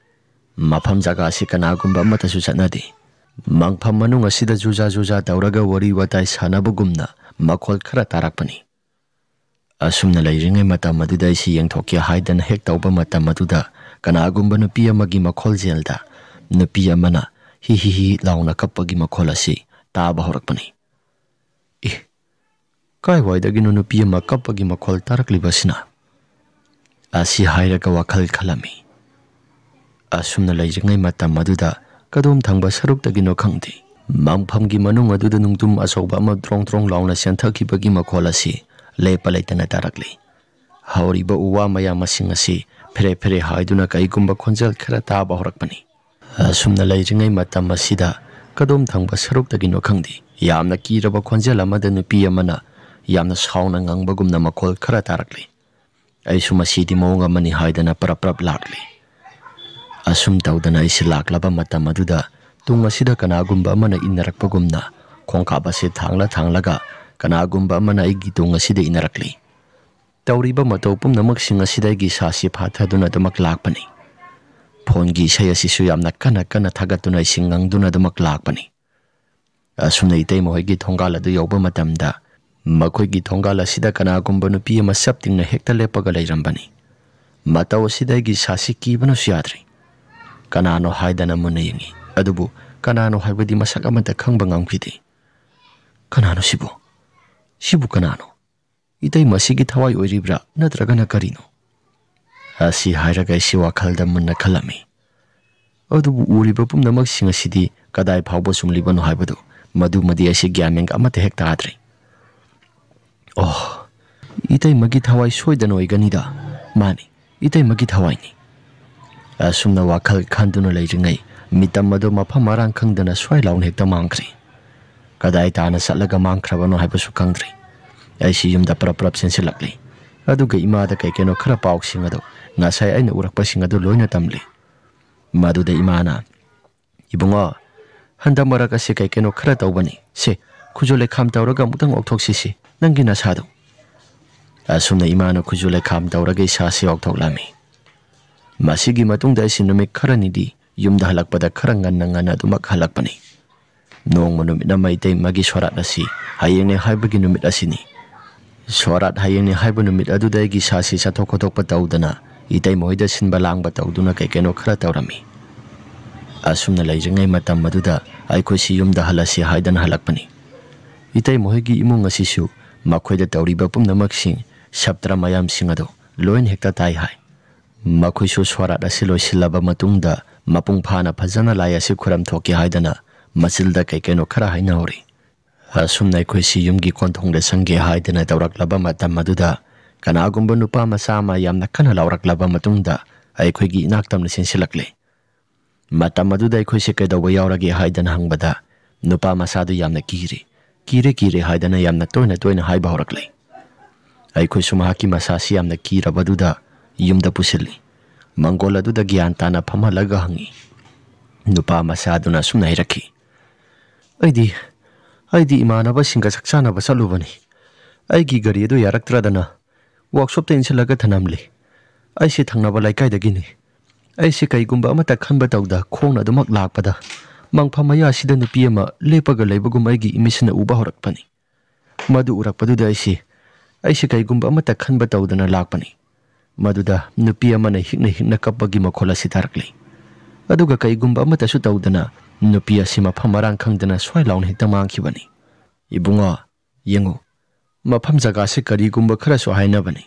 ꯃꯐꯝ ꯖꯒꯥ ꯑꯁꯤ ꯀꯅꯥꯒꯨꯝꯕ ꯑꯃꯠꯇꯁꯨ ꯆꯠꯅꯗꯦ꯫ ꯃꯪꯐꯝ ꯃꯅꯨꯡ ꯑꯁꯤꯗ ꯖꯨꯖꯥ ꯖꯨꯖꯥ ꯇꯧꯔꯒ ꯋꯥꯔꯤ ꯋꯥꯇꯥꯏ ꯁꯥꯟꯅꯕꯒꯨꯝꯅ ꯃꯈꯣꯜ ꯈꯔ ꯇꯥꯔꯛꯄꯅꯤ꯫ ꯑꯁꯨꯝꯅ ꯂꯩꯔꯤꯉꯩ ꯃꯇꯝ ꯑꯗꯨꯗ ꯑꯩꯁꯤ ꯌꯦꯡꯊꯣꯛꯀꯦ ꯍꯥꯏꯗꯅ ꯍꯦꯛ ꯇꯧꯕ ꯃꯇꯝ ꯑꯗꯨꯗ ꯀꯅꯥꯒꯨꯝꯕ ꯅꯨꯄꯤ ꯑꯃꯒꯤ ꯃꯈꯣꯜꯖꯦꯜꯗ ꯅꯨꯄꯤ ꯑꯃꯅ "ꯍꯤ ꯍꯤ ꯍꯤ" ꯂꯥꯎꯅ ꯀꯞꯄꯒꯤ ꯃꯈꯣꯜ ꯑꯁꯤ ꯇꯥꯕ ꯍꯧꯔꯛꯄꯅꯤ꯫ "ꯑꯦ, ꯀꯥꯏꯋꯥꯏꯗꯒꯤꯅꯣ ꯅꯨꯄꯤ ꯑꯃ ꯀꯞꯄꯒꯤ ꯃꯈꯣꯜ ꯇꯥꯔꯛꯂꯤꯕꯁꯤꯅ?" ꯑꯁꯤ ꯍꯥꯏꯔꯒ ꯋꯥꯈꯜ ꯈꯜꯂꯝꯃꯤ꯫ ꯑꯁꯨꯝꯅ ꯂꯩꯔꯤꯉꯩ ꯃꯇꯝ ꯑꯗꯨꯗ ꯀꯗꯣꯝ ꯊꯪꯕ ꯁꯔꯨꯛꯇꯒꯤꯅꯣ ꯈꯪꯗꯦ, ꯃꯪꯐꯝꯒꯤ ꯃꯅꯨꯡ ꯑꯗꯨꯗ ꯅꯨꯡꯗꯨꯝ ꯑꯆꯧꯕ ꯑꯃ ꯗ꯭ꯔꯣꯡ ꯗ꯭ꯔꯣꯡ ꯂꯥꯎꯅ ꯆꯦꯟꯊꯈꯤꯕꯒꯤ ꯃꯈꯣꯜ ꯑꯁꯤ ꯂꯦꯞꯄ ꯂꯩꯇꯅ ꯇꯥꯔꯛꯂꯤ꯫ ꯍꯧꯔꯤꯕ ꯎ ꯋꯥ ꯃꯌꯥꯝ ꯃꯁꯤꯡ ꯑꯁꯤ ꯐꯦꯔꯦ ꯐꯦꯔꯦ ꯍꯥꯏꯗꯨꯅ ꯀꯩꯒꯨꯝꯕ ꯈꯣꯟꯖꯦꯜ ꯈꯔ ꯇꯥꯕ ꯍꯧꯔꯛꯄꯅꯤ꯫ ꯑꯁꯨꯝꯅ ꯂꯩꯔꯤꯉꯩ ꯃꯇꯝ ꯑꯁꯤꯗ ꯀꯗꯣꯝ ꯊꯪꯕ ꯁꯔꯨꯛꯇꯒꯤꯅꯣ ꯈꯪꯗꯦ, ꯌꯥꯝꯅ ꯀꯤꯔꯕ ꯈꯣꯟꯖꯦꯜ ꯑꯃꯗ ꯅꯨꯄꯤ ꯑꯃꯅ ꯌꯥꯝꯅ ꯁꯥꯎꯅ ꯉꯪꯕꯒꯨꯝꯅ ꯃꯈꯣꯜ ꯈꯔ ꯇꯥꯔꯛꯂꯤ꯫ ꯑꯩꯁꯨ ꯃꯁꯤꯗꯤ ꯃꯑꯣꯡ ꯑꯃꯅꯤ ꯍꯥꯏꯗꯅ ꯄ꯭ꯔꯞ ꯄ꯭ꯔꯞ ꯂꯥꯛꯂꯤ꯫ ꯑꯁꯨꯝ ꯇꯧꯗꯅ ꯑꯩꯁꯤ ꯂꯥꯛꯂꯕ ꯃꯇꯝ ꯑꯗꯨꯗ ꯇꯨꯡ ꯑꯁꯤꯗ ꯀꯅꯥꯒꯨꯝꯕ ꯑꯃꯅ ꯏꯟꯅꯔꯛꯄꯒꯨꯝꯅ ꯈꯣꯡꯀꯥꯞ ꯑꯁꯤ ꯊꯥꯡꯂ ꯊꯥꯡꯂꯒ ꯀꯅꯥꯒꯨꯝꯕ ꯑꯃꯅ ꯑꯩꯒꯤ ꯇꯨꯡ ꯑꯁꯤꯗ ꯏꯟꯅꯔꯛꯂꯤ꯫ ꯇꯧꯔꯤꯕ ꯃꯇꯧ ꯄꯨꯝꯅꯃꯛꯁꯤꯡ ꯑꯁꯤꯗ ꯑꯩꯒꯤ ꯏꯁꯥꯁꯤ ꯐꯥꯊꯗꯨꯅ ꯑꯗꯨꯃꯛ ꯂꯥꯛꯄꯅꯤ꯫ ꯐꯣꯟꯒꯤ ꯏꯁꯩ ꯑꯁꯤꯁꯨ ꯌꯥꯝꯅ ꯀꯟꯅ ꯀꯟꯅ ꯊꯥꯒꯠꯇꯨꯅ ꯑꯩꯁꯤ ꯉꯪꯗꯨꯅ ꯑꯗꯨꯃꯛ ꯂꯥꯛꯄꯅꯤ꯫ ꯑꯁꯨꯝꯅ ꯏꯇꯩꯃ ꯍꯣꯏꯒꯤ ꯊꯣꯡꯒꯥꯜ ꯑꯗꯨ ꯌꯧꯕ ꯃꯇꯝꯗ ꯃꯈꯣꯏꯒꯤ ꯊꯣꯡꯒꯥꯜ ꯑꯁꯤꯗ ꯀꯅꯥꯒꯨꯝꯕ ꯅꯨꯄꯤ ꯑꯃ ꯆꯞ ꯇꯤꯡꯅ ꯍꯦꯛꯇ ꯂꯦꯞꯄꯒ ꯂꯩꯔꯝꯕꯅꯤ꯫ ꯃꯇꯧ ꯑꯁꯤꯗ ꯑꯩꯒꯤ ꯏꯁꯥꯁꯤ ꯀꯤꯕꯅꯁꯨ ꯌꯥꯗ꯭ꯔꯤ꯫ ꯀꯅꯥꯅꯣ ꯍꯥꯏꯗꯅ ꯃꯨꯟꯅ ꯌꯦꯡꯉꯤ, ꯑꯗꯨꯕꯨ ꯀꯅꯥꯅꯣ ꯍꯥꯏꯕꯗꯤ ꯃꯁꯛ ꯑꯃꯠꯇ ꯈꯪꯕ ꯉꯝꯈꯤꯗꯦ꯫ "ꯀꯅꯥꯅꯣ ꯁꯤꯕꯨ? ꯁꯤꯕꯨ ꯀꯅꯥꯅꯣ? ꯏꯇꯩꯃ ꯑꯁꯤꯒꯤ ꯊꯋꯥꯏ ꯑꯣꯏꯔꯤꯕ꯭ꯔꯥ, ꯅꯠꯇ꯭ꯔꯒꯅ ꯀꯔꯤꯅꯣ?" ꯑꯁꯤ ꯍꯥꯏꯔꯒ ꯑꯩꯁꯤ ꯋꯥꯈꯜꯗ ꯃꯨꯟꯅ ꯈꯜꯂꯝꯃꯤ꯫ ꯑꯗꯨꯕꯨ ꯎꯔꯤꯕ ꯄꯨꯝꯅꯃꯛꯁꯤꯡ ꯑꯁꯤꯗꯤ ꯀꯗꯥꯏ ꯐꯥꯎꯕ ꯆꯨꯝꯂꯤꯕꯅꯣ ꯍꯥꯏꯕꯗꯨ, ꯃꯗꯨꯃꯗꯤ ꯑꯩꯁꯤ ꯒ꯭ꯌꯥꯟ ꯃꯦꯟ ꯑꯃꯠꯇ ꯍꯦꯛ ꯇꯥꯗ꯭ꯔꯦ꯫ "ꯑꯣ, ꯏꯇꯩꯃꯒꯤ ꯊꯋꯥꯏ ꯁꯣꯏꯗꯅ ꯑꯣꯏꯒꯅꯤꯗ꯫ ꯃꯥꯅꯤ, ꯏꯇꯩꯃꯒꯤ ꯊꯋꯥꯏꯅꯤ꯫" ꯑꯁꯨꯝꯅ ꯋꯥꯈꯜ ꯈꯟꯗꯨꯅ ꯂꯩꯔꯤꯉꯩ ꯃꯤꯇꯝ ꯑꯗꯨ ꯃꯐꯝ ꯃꯔꯥꯡ ꯈꯪꯗꯅ ꯁ꯭ꯋꯥꯏ ꯂꯥꯎꯅ ꯍꯦꯛꯇ ꯃꯥꯡꯈ꯭ꯔꯦ꯫ ꯀꯗꯥꯏ ꯇꯥꯅ ꯆꯠꯂꯒ ꯃꯥꯡꯈ꯭ꯔꯕꯅꯣ ꯍꯥꯏꯕꯁꯨ ꯈꯪꯗ꯭ꯔꯦ꯫ ꯑꯩꯁꯤ ꯌꯨꯝꯗ ꯄ꯭ꯔꯞ ꯄ꯭ꯔꯞ ꯆꯦꯟꯁꯤꯜꯂꯛꯂꯤ꯫ ꯑꯗꯨꯒ ꯏꯃꯥꯗ ꯀꯩ ꯀꯩꯅꯣ ꯈꯔ ꯄꯥꯎꯁꯤꯡ ꯑꯗꯨ ꯉꯁꯥꯏ ꯑꯩꯅ ꯎꯔꯛꯄꯁꯤꯡ ꯑꯗꯨ ꯂꯣꯏꯅ ꯇꯝꯂꯤ꯫ ꯃꯗꯨꯗ ꯏꯃꯥꯅ, "ꯏꯕꯨꯡꯉꯣ, ꯍꯟꯗꯛ ꯃꯔꯛ ꯑꯁꯤ ꯀꯩ ꯀꯩꯅꯣ ꯈꯔ ꯇꯧꯕꯅꯤ꯫ ꯁꯦ, ꯈꯨꯖꯨ ꯂꯩꯈꯥꯝ ꯇꯧꯔꯒ ꯑꯃꯨꯛꯇꯪ ꯑꯣꯛꯊꯣꯛꯁꯤꯁꯦ, ꯅꯪꯒꯤ ꯅꯁꯥꯗꯣ꯫" ꯑꯁꯨꯝꯅ ꯏꯃꯥꯅ ꯈꯨꯖꯨ ꯂꯩꯈꯥꯝ ꯇꯧꯔꯒ ꯏꯁꯥꯁꯤ ꯑꯣꯛꯊꯣꯛꯂꯝꯃꯤ꯫ ꯃꯁꯤꯒꯤ ꯃꯇꯨꯡꯗ ꯑꯩꯁꯤ ꯅꯨꯃꯤꯠ ꯈꯔꯅꯤꯗꯤ ꯌꯨꯝꯗ ꯍꯜꯂꯛꯄꯗ ꯈꯔ ꯉꯟꯅ ꯉꯟꯅ ꯑꯗꯨꯃꯛ ꯍꯜꯂꯛꯄꯅꯤ꯫ ꯅꯣꯡꯃ ꯅꯨꯃꯤꯠ ꯑꯃ ꯏꯇꯩꯃꯒꯤ ꯁꯣꯔꯥꯠ ꯑꯁꯤ ꯍꯌꯦꯡꯅꯦ ꯍꯥꯏꯕꯒꯤ ꯅꯨꯃꯤꯠ ꯑꯁꯤꯅꯤ꯫ ꯁꯣꯔꯥꯠ ꯍꯌꯦꯡꯅꯦ ꯍꯥꯏꯕ ꯅꯨꯃꯤꯠ ꯑꯗꯨꯗ ꯑꯩꯒꯤ ꯏꯁꯥꯁꯤ ꯆꯠꯊꯣꯛ ꯈꯣꯠꯇꯣꯛꯄ ꯇꯧꯗꯅ ꯏꯇꯩꯃ ꯍꯣꯏꯗ ꯁꯤꯟꯕ ꯂꯥꯡꯕ ꯇꯧꯗꯨꯅ ꯀꯩ ꯀꯩꯅꯣ ꯈꯔ ꯇꯧꯔꯝꯃꯤ꯫ ꯑꯁꯨꯝꯅ ꯂꯩꯔꯤꯉꯩ ꯃꯇꯝ ꯑꯗꯨꯗ ꯑꯩꯈꯣꯏꯁꯤ ꯌꯨꯝꯗ ꯍꯜꯂꯁꯤ ꯍꯥꯏꯗꯅ ꯍꯜꯂꯛꯄꯅꯤ꯫ ꯏꯇꯩꯃ ꯍꯣꯏꯒꯤ ꯏꯃꯨꯡ ꯑꯁꯤꯁꯨ ꯃꯈꯣꯏꯗ ꯇꯧꯔꯤꯕ ꯄꯨꯝꯅꯃꯛꯁꯤꯡ ꯁꯞꯇ꯭ꯔ ꯃꯌꯥꯝꯁꯤꯡ ꯑꯗꯨ ꯂꯣꯏꯅ ꯍꯦꯛꯇ ꯇꯥꯏ ꯍꯥꯏ꯫ ꯃꯈꯣꯏꯁꯨ ꯁꯣꯔꯥꯠ ꯑꯁꯤ ꯂꯣꯏꯁꯤꯜꯂꯕ ꯃꯇꯨꯡꯗ ꯃꯄꯨꯡ ꯐꯥꯅ ꯐꯖꯅ ꯂꯥꯏ ꯑꯁꯤ ꯈꯨꯔꯝ ꯊꯣꯛꯀꯦ ꯍꯥꯏꯗꯅ ꯃꯆꯤꯜꯗ ꯀꯩ ꯀꯩꯅꯣ ꯈꯔ ꯍꯥꯏꯅꯍꯧꯔꯤ꯫ ꯑꯁꯨꯝꯅ ꯑꯩꯈꯣꯏꯁꯤ ꯌꯨꯝꯒꯤ ꯀꯣꯟꯊꯣꯡꯗ ꯆꯪꯒꯦ ꯍꯥꯏꯗꯅ ꯇꯧꯔꯛꯂꯕ ꯃꯇꯝ ꯑꯗꯨꯗ ꯀꯅꯥꯒꯨꯝꯕ ꯅꯨꯄꯥ ꯃꯆꯥ ꯑꯃ ꯌꯥꯝꯅ ꯀꯟꯅ ꯂꯥꯎꯔꯛꯂꯕ ꯃꯇꯨꯡꯗ ꯑꯩꯈꯣꯏꯒꯤ ꯏꯅꯥꯛ ꯇꯝꯅ ꯆꯦꯟꯁꯤꯜꯂꯛꯂꯦ꯫ ꯃꯇꯝ ꯑꯗꯨꯗ ꯑꯩꯈꯣꯏꯁꯦ ꯀꯩꯗꯧꯕ ꯌꯥꯎꯔꯒꯦ ꯍꯥꯏꯗꯅ ꯍꯪꯕꯗ ꯅꯨꯄꯥ ꯃꯆꯥꯗꯨ ꯌꯥꯝꯅ ꯀꯤꯔꯦ, ꯀꯤꯔꯦ ꯀꯤꯔꯦ ꯍꯥꯏꯗꯅ ꯌꯥꯝꯅ ꯇꯣꯏꯅ ꯇꯣꯏꯅ ꯍꯥꯏꯕ ꯍꯧꯔꯛꯂꯦ꯫ ꯑꯩꯈꯣꯏꯁꯨ ꯃꯍꯥꯛꯀꯤ ꯃꯁꯥꯁꯤ ꯌꯥꯝꯅ ꯀꯤꯔꯕꯗꯨꯗ ꯌꯨꯝꯗ ꯄꯨꯁꯤꯜꯂꯤ꯫ ꯃꯪꯒꯣꯜ ꯑꯗꯨꯗ ꯒ꯭ꯌꯥꯟ ꯇꯥꯅ ꯐꯝꯍꯜꯂꯒ ꯍꯪꯉꯤ꯫ ꯅꯨꯄꯥ ꯃꯆꯥꯗꯨꯅ ꯑꯁꯨꯝꯅ ꯍꯥꯏꯔꯛꯈꯤ, "ꯑꯩꯗꯤ, ꯑꯩꯗꯤ ꯏꯃꯥꯟꯅꯕꯁꯤꯡꯒ ꯆꯥꯛ ꯆꯥꯅꯕ ꯆꯠꯂꯨꯕꯅꯤ꯫ ꯑꯩꯒꯤ ꯒꯥꯔꯤ ꯑꯗꯨ ꯌꯥꯔꯛꯇ꯭ꯔꯗꯅ ꯋꯥꯛꯁꯣꯞꯇ ꯏꯟꯁꯤꯜꯂꯒ ꯊꯅꯝꯂꯤ꯫ ꯑꯩꯁꯦ ꯊꯪꯅꯕ ꯂꯩꯀꯥꯏꯗꯒꯤꯅꯤ꯫ ꯑꯩꯁꯦ ꯀꯩꯒꯨꯝꯕ ꯑꯃꯠꯇ ꯈꯟꯕ ꯇꯧꯗ ꯈꯣꯡꯅ ꯑꯗꯨꯃꯛ ꯂꯥꯛꯄꯗ ꯃꯪꯐꯝ ꯃꯌꯥꯁꯤꯗ ꯅꯨꯄꯤ ꯑꯃ ꯂꯦꯞꯄꯒ ꯂꯩꯕꯒꯨꯝ ꯑꯩꯒꯤ ꯏꯃꯤꯠꯁꯤꯅ ꯎꯕ ꯍꯧꯔꯛꯄꯅꯤ꯫ ꯃꯗꯨ ꯎꯔꯛꯄꯗꯨꯗ ꯑꯩꯁꯦ, ꯑꯩꯁꯦ ꯀꯩꯒꯨꯝꯕ ꯑꯃꯠꯇ ꯈꯟꯕ ꯇꯧꯗꯅ ꯂꯥꯛꯄꯅꯤ꯫ ꯃꯗꯨꯗ ꯅꯨꯄꯤ ꯑꯃꯅ ꯍꯤꯛꯅ ꯍꯤꯛꯅ ꯀꯞꯄꯒꯤ ꯃꯈꯣꯜ ꯑꯁꯤ ꯇꯥꯔꯛꯂꯤ꯫ ꯑꯗꯨꯒ ꯀꯩꯒꯨꯝꯕ ꯑꯃꯠꯇꯁꯨ ꯇꯧꯗꯅ ꯅꯨꯄꯤ ꯑꯁꯤ ꯃꯐꯝ ꯃꯔꯥꯡ ꯈꯪꯗꯅ ꯁ꯭ꯋꯥꯏ ꯂꯥꯎꯅ ꯍꯦꯛꯇ ꯃꯥꯡꯈꯤꯕꯅꯤ꯫ ꯏꯕꯨꯡꯉꯣ, ꯌꯦꯡꯉꯨ, ꯃꯐꯝ ꯖꯒꯥꯁꯤ ꯀꯔꯤꯒꯨꯝꯕ ꯈꯔꯁꯨ ꯍꯥꯏꯅꯕꯅꯤ꯫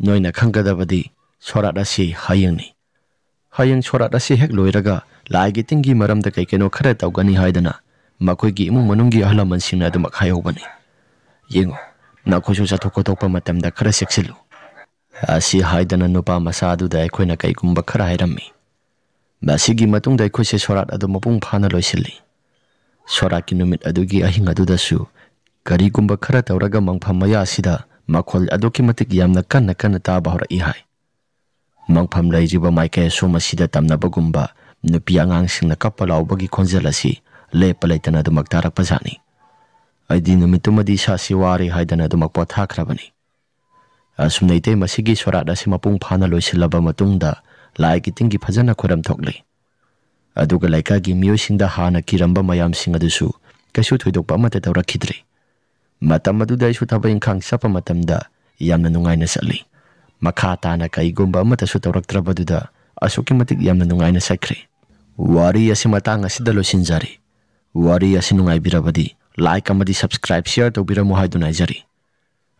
ꯅꯣꯏꯅ ꯈꯪꯒꯗꯕꯗꯤ ꯁꯣꯔꯥꯠ ꯑꯁꯤ ꯍꯌꯦꯡꯅꯤ꯫ ꯍꯌꯦꯡ ꯁꯣꯔꯥꯠ ꯑꯁꯤ ꯍꯦꯛ ꯂꯣꯏꯔꯒ ꯂꯥꯏꯒꯤ ꯇꯤꯟꯒꯤ ꯃꯔꯝꯗ ꯀꯩ ꯀꯩꯅꯣ ꯈꯔ ꯇꯧꯒꯅꯤ ꯍꯥꯏꯗꯅ ꯃꯈꯣꯏꯒꯤ ꯏꯃꯨꯡ ꯃꯅꯨꯡꯒꯤ ꯑꯍꯜ ꯂꯃꯟꯁꯤꯡꯅ ꯑꯗꯨꯃꯛ ꯍꯥꯏꯍꯧꯕꯅꯤ꯫ ꯌꯦꯡꯉꯨ, ꯅꯈꯣꯏꯁꯨ ꯆꯠꯊꯣꯛ ꯈꯣꯠꯇꯣꯛꯄ ꯃꯇꯝꯗ ꯈꯔ ꯆꯦꯛꯁꯤꯜꯂꯨ," ꯑꯁꯤ ꯍꯥꯏꯗꯅ ꯅꯨꯄꯥ ꯃꯆꯥ ꯑꯗꯨꯗ ꯑꯩꯈꯣꯏꯅ ꯀꯩꯒꯨꯝꯕ ꯈꯔ ꯍꯥꯏꯔꯝꯃꯤ꯫ ꯃꯁꯤꯒꯤ ꯃꯇꯨꯡꯗ ꯑꯩꯈꯣꯏꯁꯦ ꯁꯣꯔꯥꯠ ꯑꯗꯨ ꯃꯄꯨꯡ ꯐꯥꯅ ꯂꯣꯏꯁꯤꯜꯂꯤ꯫ ꯁꯣꯔꯥꯠꯀꯤ ꯅꯨꯃꯤꯠ ꯑꯗꯨꯒꯤ ꯑꯍꯤꯡ ꯑꯗꯨꯗꯁꯨ ꯀꯔꯤꯒꯨꯝꯕ ꯈꯔ ꯇꯧꯔꯒ ꯃꯪꯐꯝ ꯃꯌꯥ ꯑꯁꯤꯗ ꯃꯈꯣꯜ ꯑꯗꯨꯛꯀꯤ ꯃꯇꯤꯛ ꯌꯥꯝꯅ ꯀꯟꯅ ꯀꯟꯅ ꯇꯥꯕ ꯍꯧꯔꯛꯏ ꯍꯥꯏ꯫ ꯃꯪꯐꯝ ꯂꯩꯔꯤꯕ ꯃꯥꯏꯀꯩ ꯑꯁꯣꯝ ꯑꯁꯤꯗ ꯇꯝꯅꯕꯒꯨꯝꯕ ꯅꯨꯄꯤ ꯑꯉꯥꯡꯁꯤꯡꯅ ꯀꯞꯄ ꯂꯥꯎꯕꯒꯤ ꯈꯣꯟꯖꯦꯜ ꯑꯁꯤ ꯂꯦꯞꯄ ꯂꯩꯇꯅ ꯑꯗꯨꯃꯛ ꯇꯥꯔꯛꯄꯖꯥꯠꯅꯤ꯫ ꯑꯩꯗꯤ ꯅꯨꯃꯤꯠꯇꯨꯃꯗꯤ ꯏꯁꯥꯁꯤ ꯋꯥꯔꯦ ꯍꯥꯏꯗꯅ ꯑꯗꯨꯃꯛ ꯄꯣꯊꯥꯈ꯭ꯔꯕꯅꯤ꯫ ꯑꯁꯨꯝꯅ ꯏꯇꯩ ꯃꯁꯤꯒꯤ ꯁꯣꯔꯥꯠ ꯑꯁꯤ ꯃꯄꯨꯡ ꯐꯥꯅ ꯂꯣꯏꯁꯤꯜꯂꯕ ꯃꯇꯨꯡꯗ ꯂꯥꯏꯒꯤ ꯇꯤꯟꯒꯤ ꯐꯖꯅ ꯈꯣꯏꯔꯝ ꯊꯣꯛꯂꯤ꯫ ꯑꯗꯨꯒ ꯂꯩꯀꯥꯏꯒꯤ ꯃꯤꯑꯣꯏꯁꯤꯡꯗ ꯍꯥꯟꯅ ꯀꯤꯔꯝꯕ ꯃꯌꯥꯝꯁꯤꯡ ꯑꯗꯨꯁꯨ ꯀꯩꯁꯨ ꯊꯣꯏꯗꯣꯛꯄ ꯑꯃꯠꯇ ꯇꯧꯔꯛꯈꯤꯗ꯭ꯔꯦ꯫ ꯃꯇꯝ ꯑꯗꯨꯗ ꯑꯩꯁꯨ ꯊꯕꯛ ꯏꯪꯈꯥꯡ ꯆꯠꯄ ꯃꯇꯝꯗ ꯌꯥꯝꯅ ꯅꯨꯡꯉꯥꯏꯅ ꯆꯠꯂꯤ꯫ ꯃꯈꯥ ꯇꯥꯅ ꯀꯩꯒꯨꯝꯕ ꯑꯃꯠꯇꯁꯨ ꯇꯧꯔꯛꯇ꯭ꯔꯕꯗꯨꯗ ꯑꯁꯨꯛꯀꯤ ꯃꯇꯤꯛ ꯌꯥꯝꯅ ꯅꯨꯡꯉꯥꯏꯅ ꯆꯠꯈ꯭ꯔꯦ꯫ ꯋꯥꯔꯤ ꯑꯁꯤ ꯃꯇꯥꯡ ꯑꯁꯤꯗ ꯂꯣꯏꯁꯤꯟꯖꯔꯦ꯫ ꯋꯥꯔꯤ ꯑꯁꯤ ꯅꯨꯡꯉꯥꯏꯕꯤꯔꯕꯗꯤ like ꯑꯃꯗꯤ subscribe, share ꯇꯧꯕꯤꯔꯝꯃꯨ ꯍꯥꯏꯗꯨꯅ ꯍꯥꯏꯖꯔꯤ꯫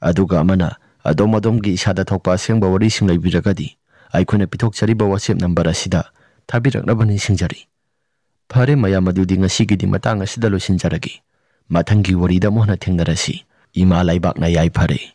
ꯑꯗꯨꯒ ꯑꯃꯅ, ꯑꯗꯣꯝ ꯑꯗꯣꯝꯒꯤ ꯏꯁꯥꯗ ꯊꯣꯛꯄ ꯑꯁꯦꯡꯕ ꯋꯥꯔꯤꯁꯤꯡ ꯂꯩꯕꯤꯔꯒꯗꯤ ꯑꯩꯈꯣꯏꯅ ꯄꯤꯊꯣꯛꯆꯔꯤꯕ WhatsApp number ꯑꯁꯤꯗ ꯊꯥꯕꯤꯔꯛꯅꯕ ꯅꯤꯡꯁꯤꯡꯖꯔꯤ꯫ ꯐꯔꯦ ꯃꯌꯥꯝ, ꯑꯗꯨꯗꯤ ꯉꯁꯤꯒꯤꯗꯤ ꯃꯇꯥꯡ ꯑꯁꯤꯗ ꯂꯣꯏꯁꯤꯟꯖꯔꯒꯦ꯫ ꯃꯊꯪꯒꯤ ꯋꯥꯔꯤꯗ ꯑꯃꯨꯛ ꯍꯟꯅ ꯊꯦꯡꯅꯔꯁꯤ꯫ ꯏꯃꯥ ꯂꯩꯕꯥꯛꯅ ꯌꯥꯏꯐꯔꯦ꯫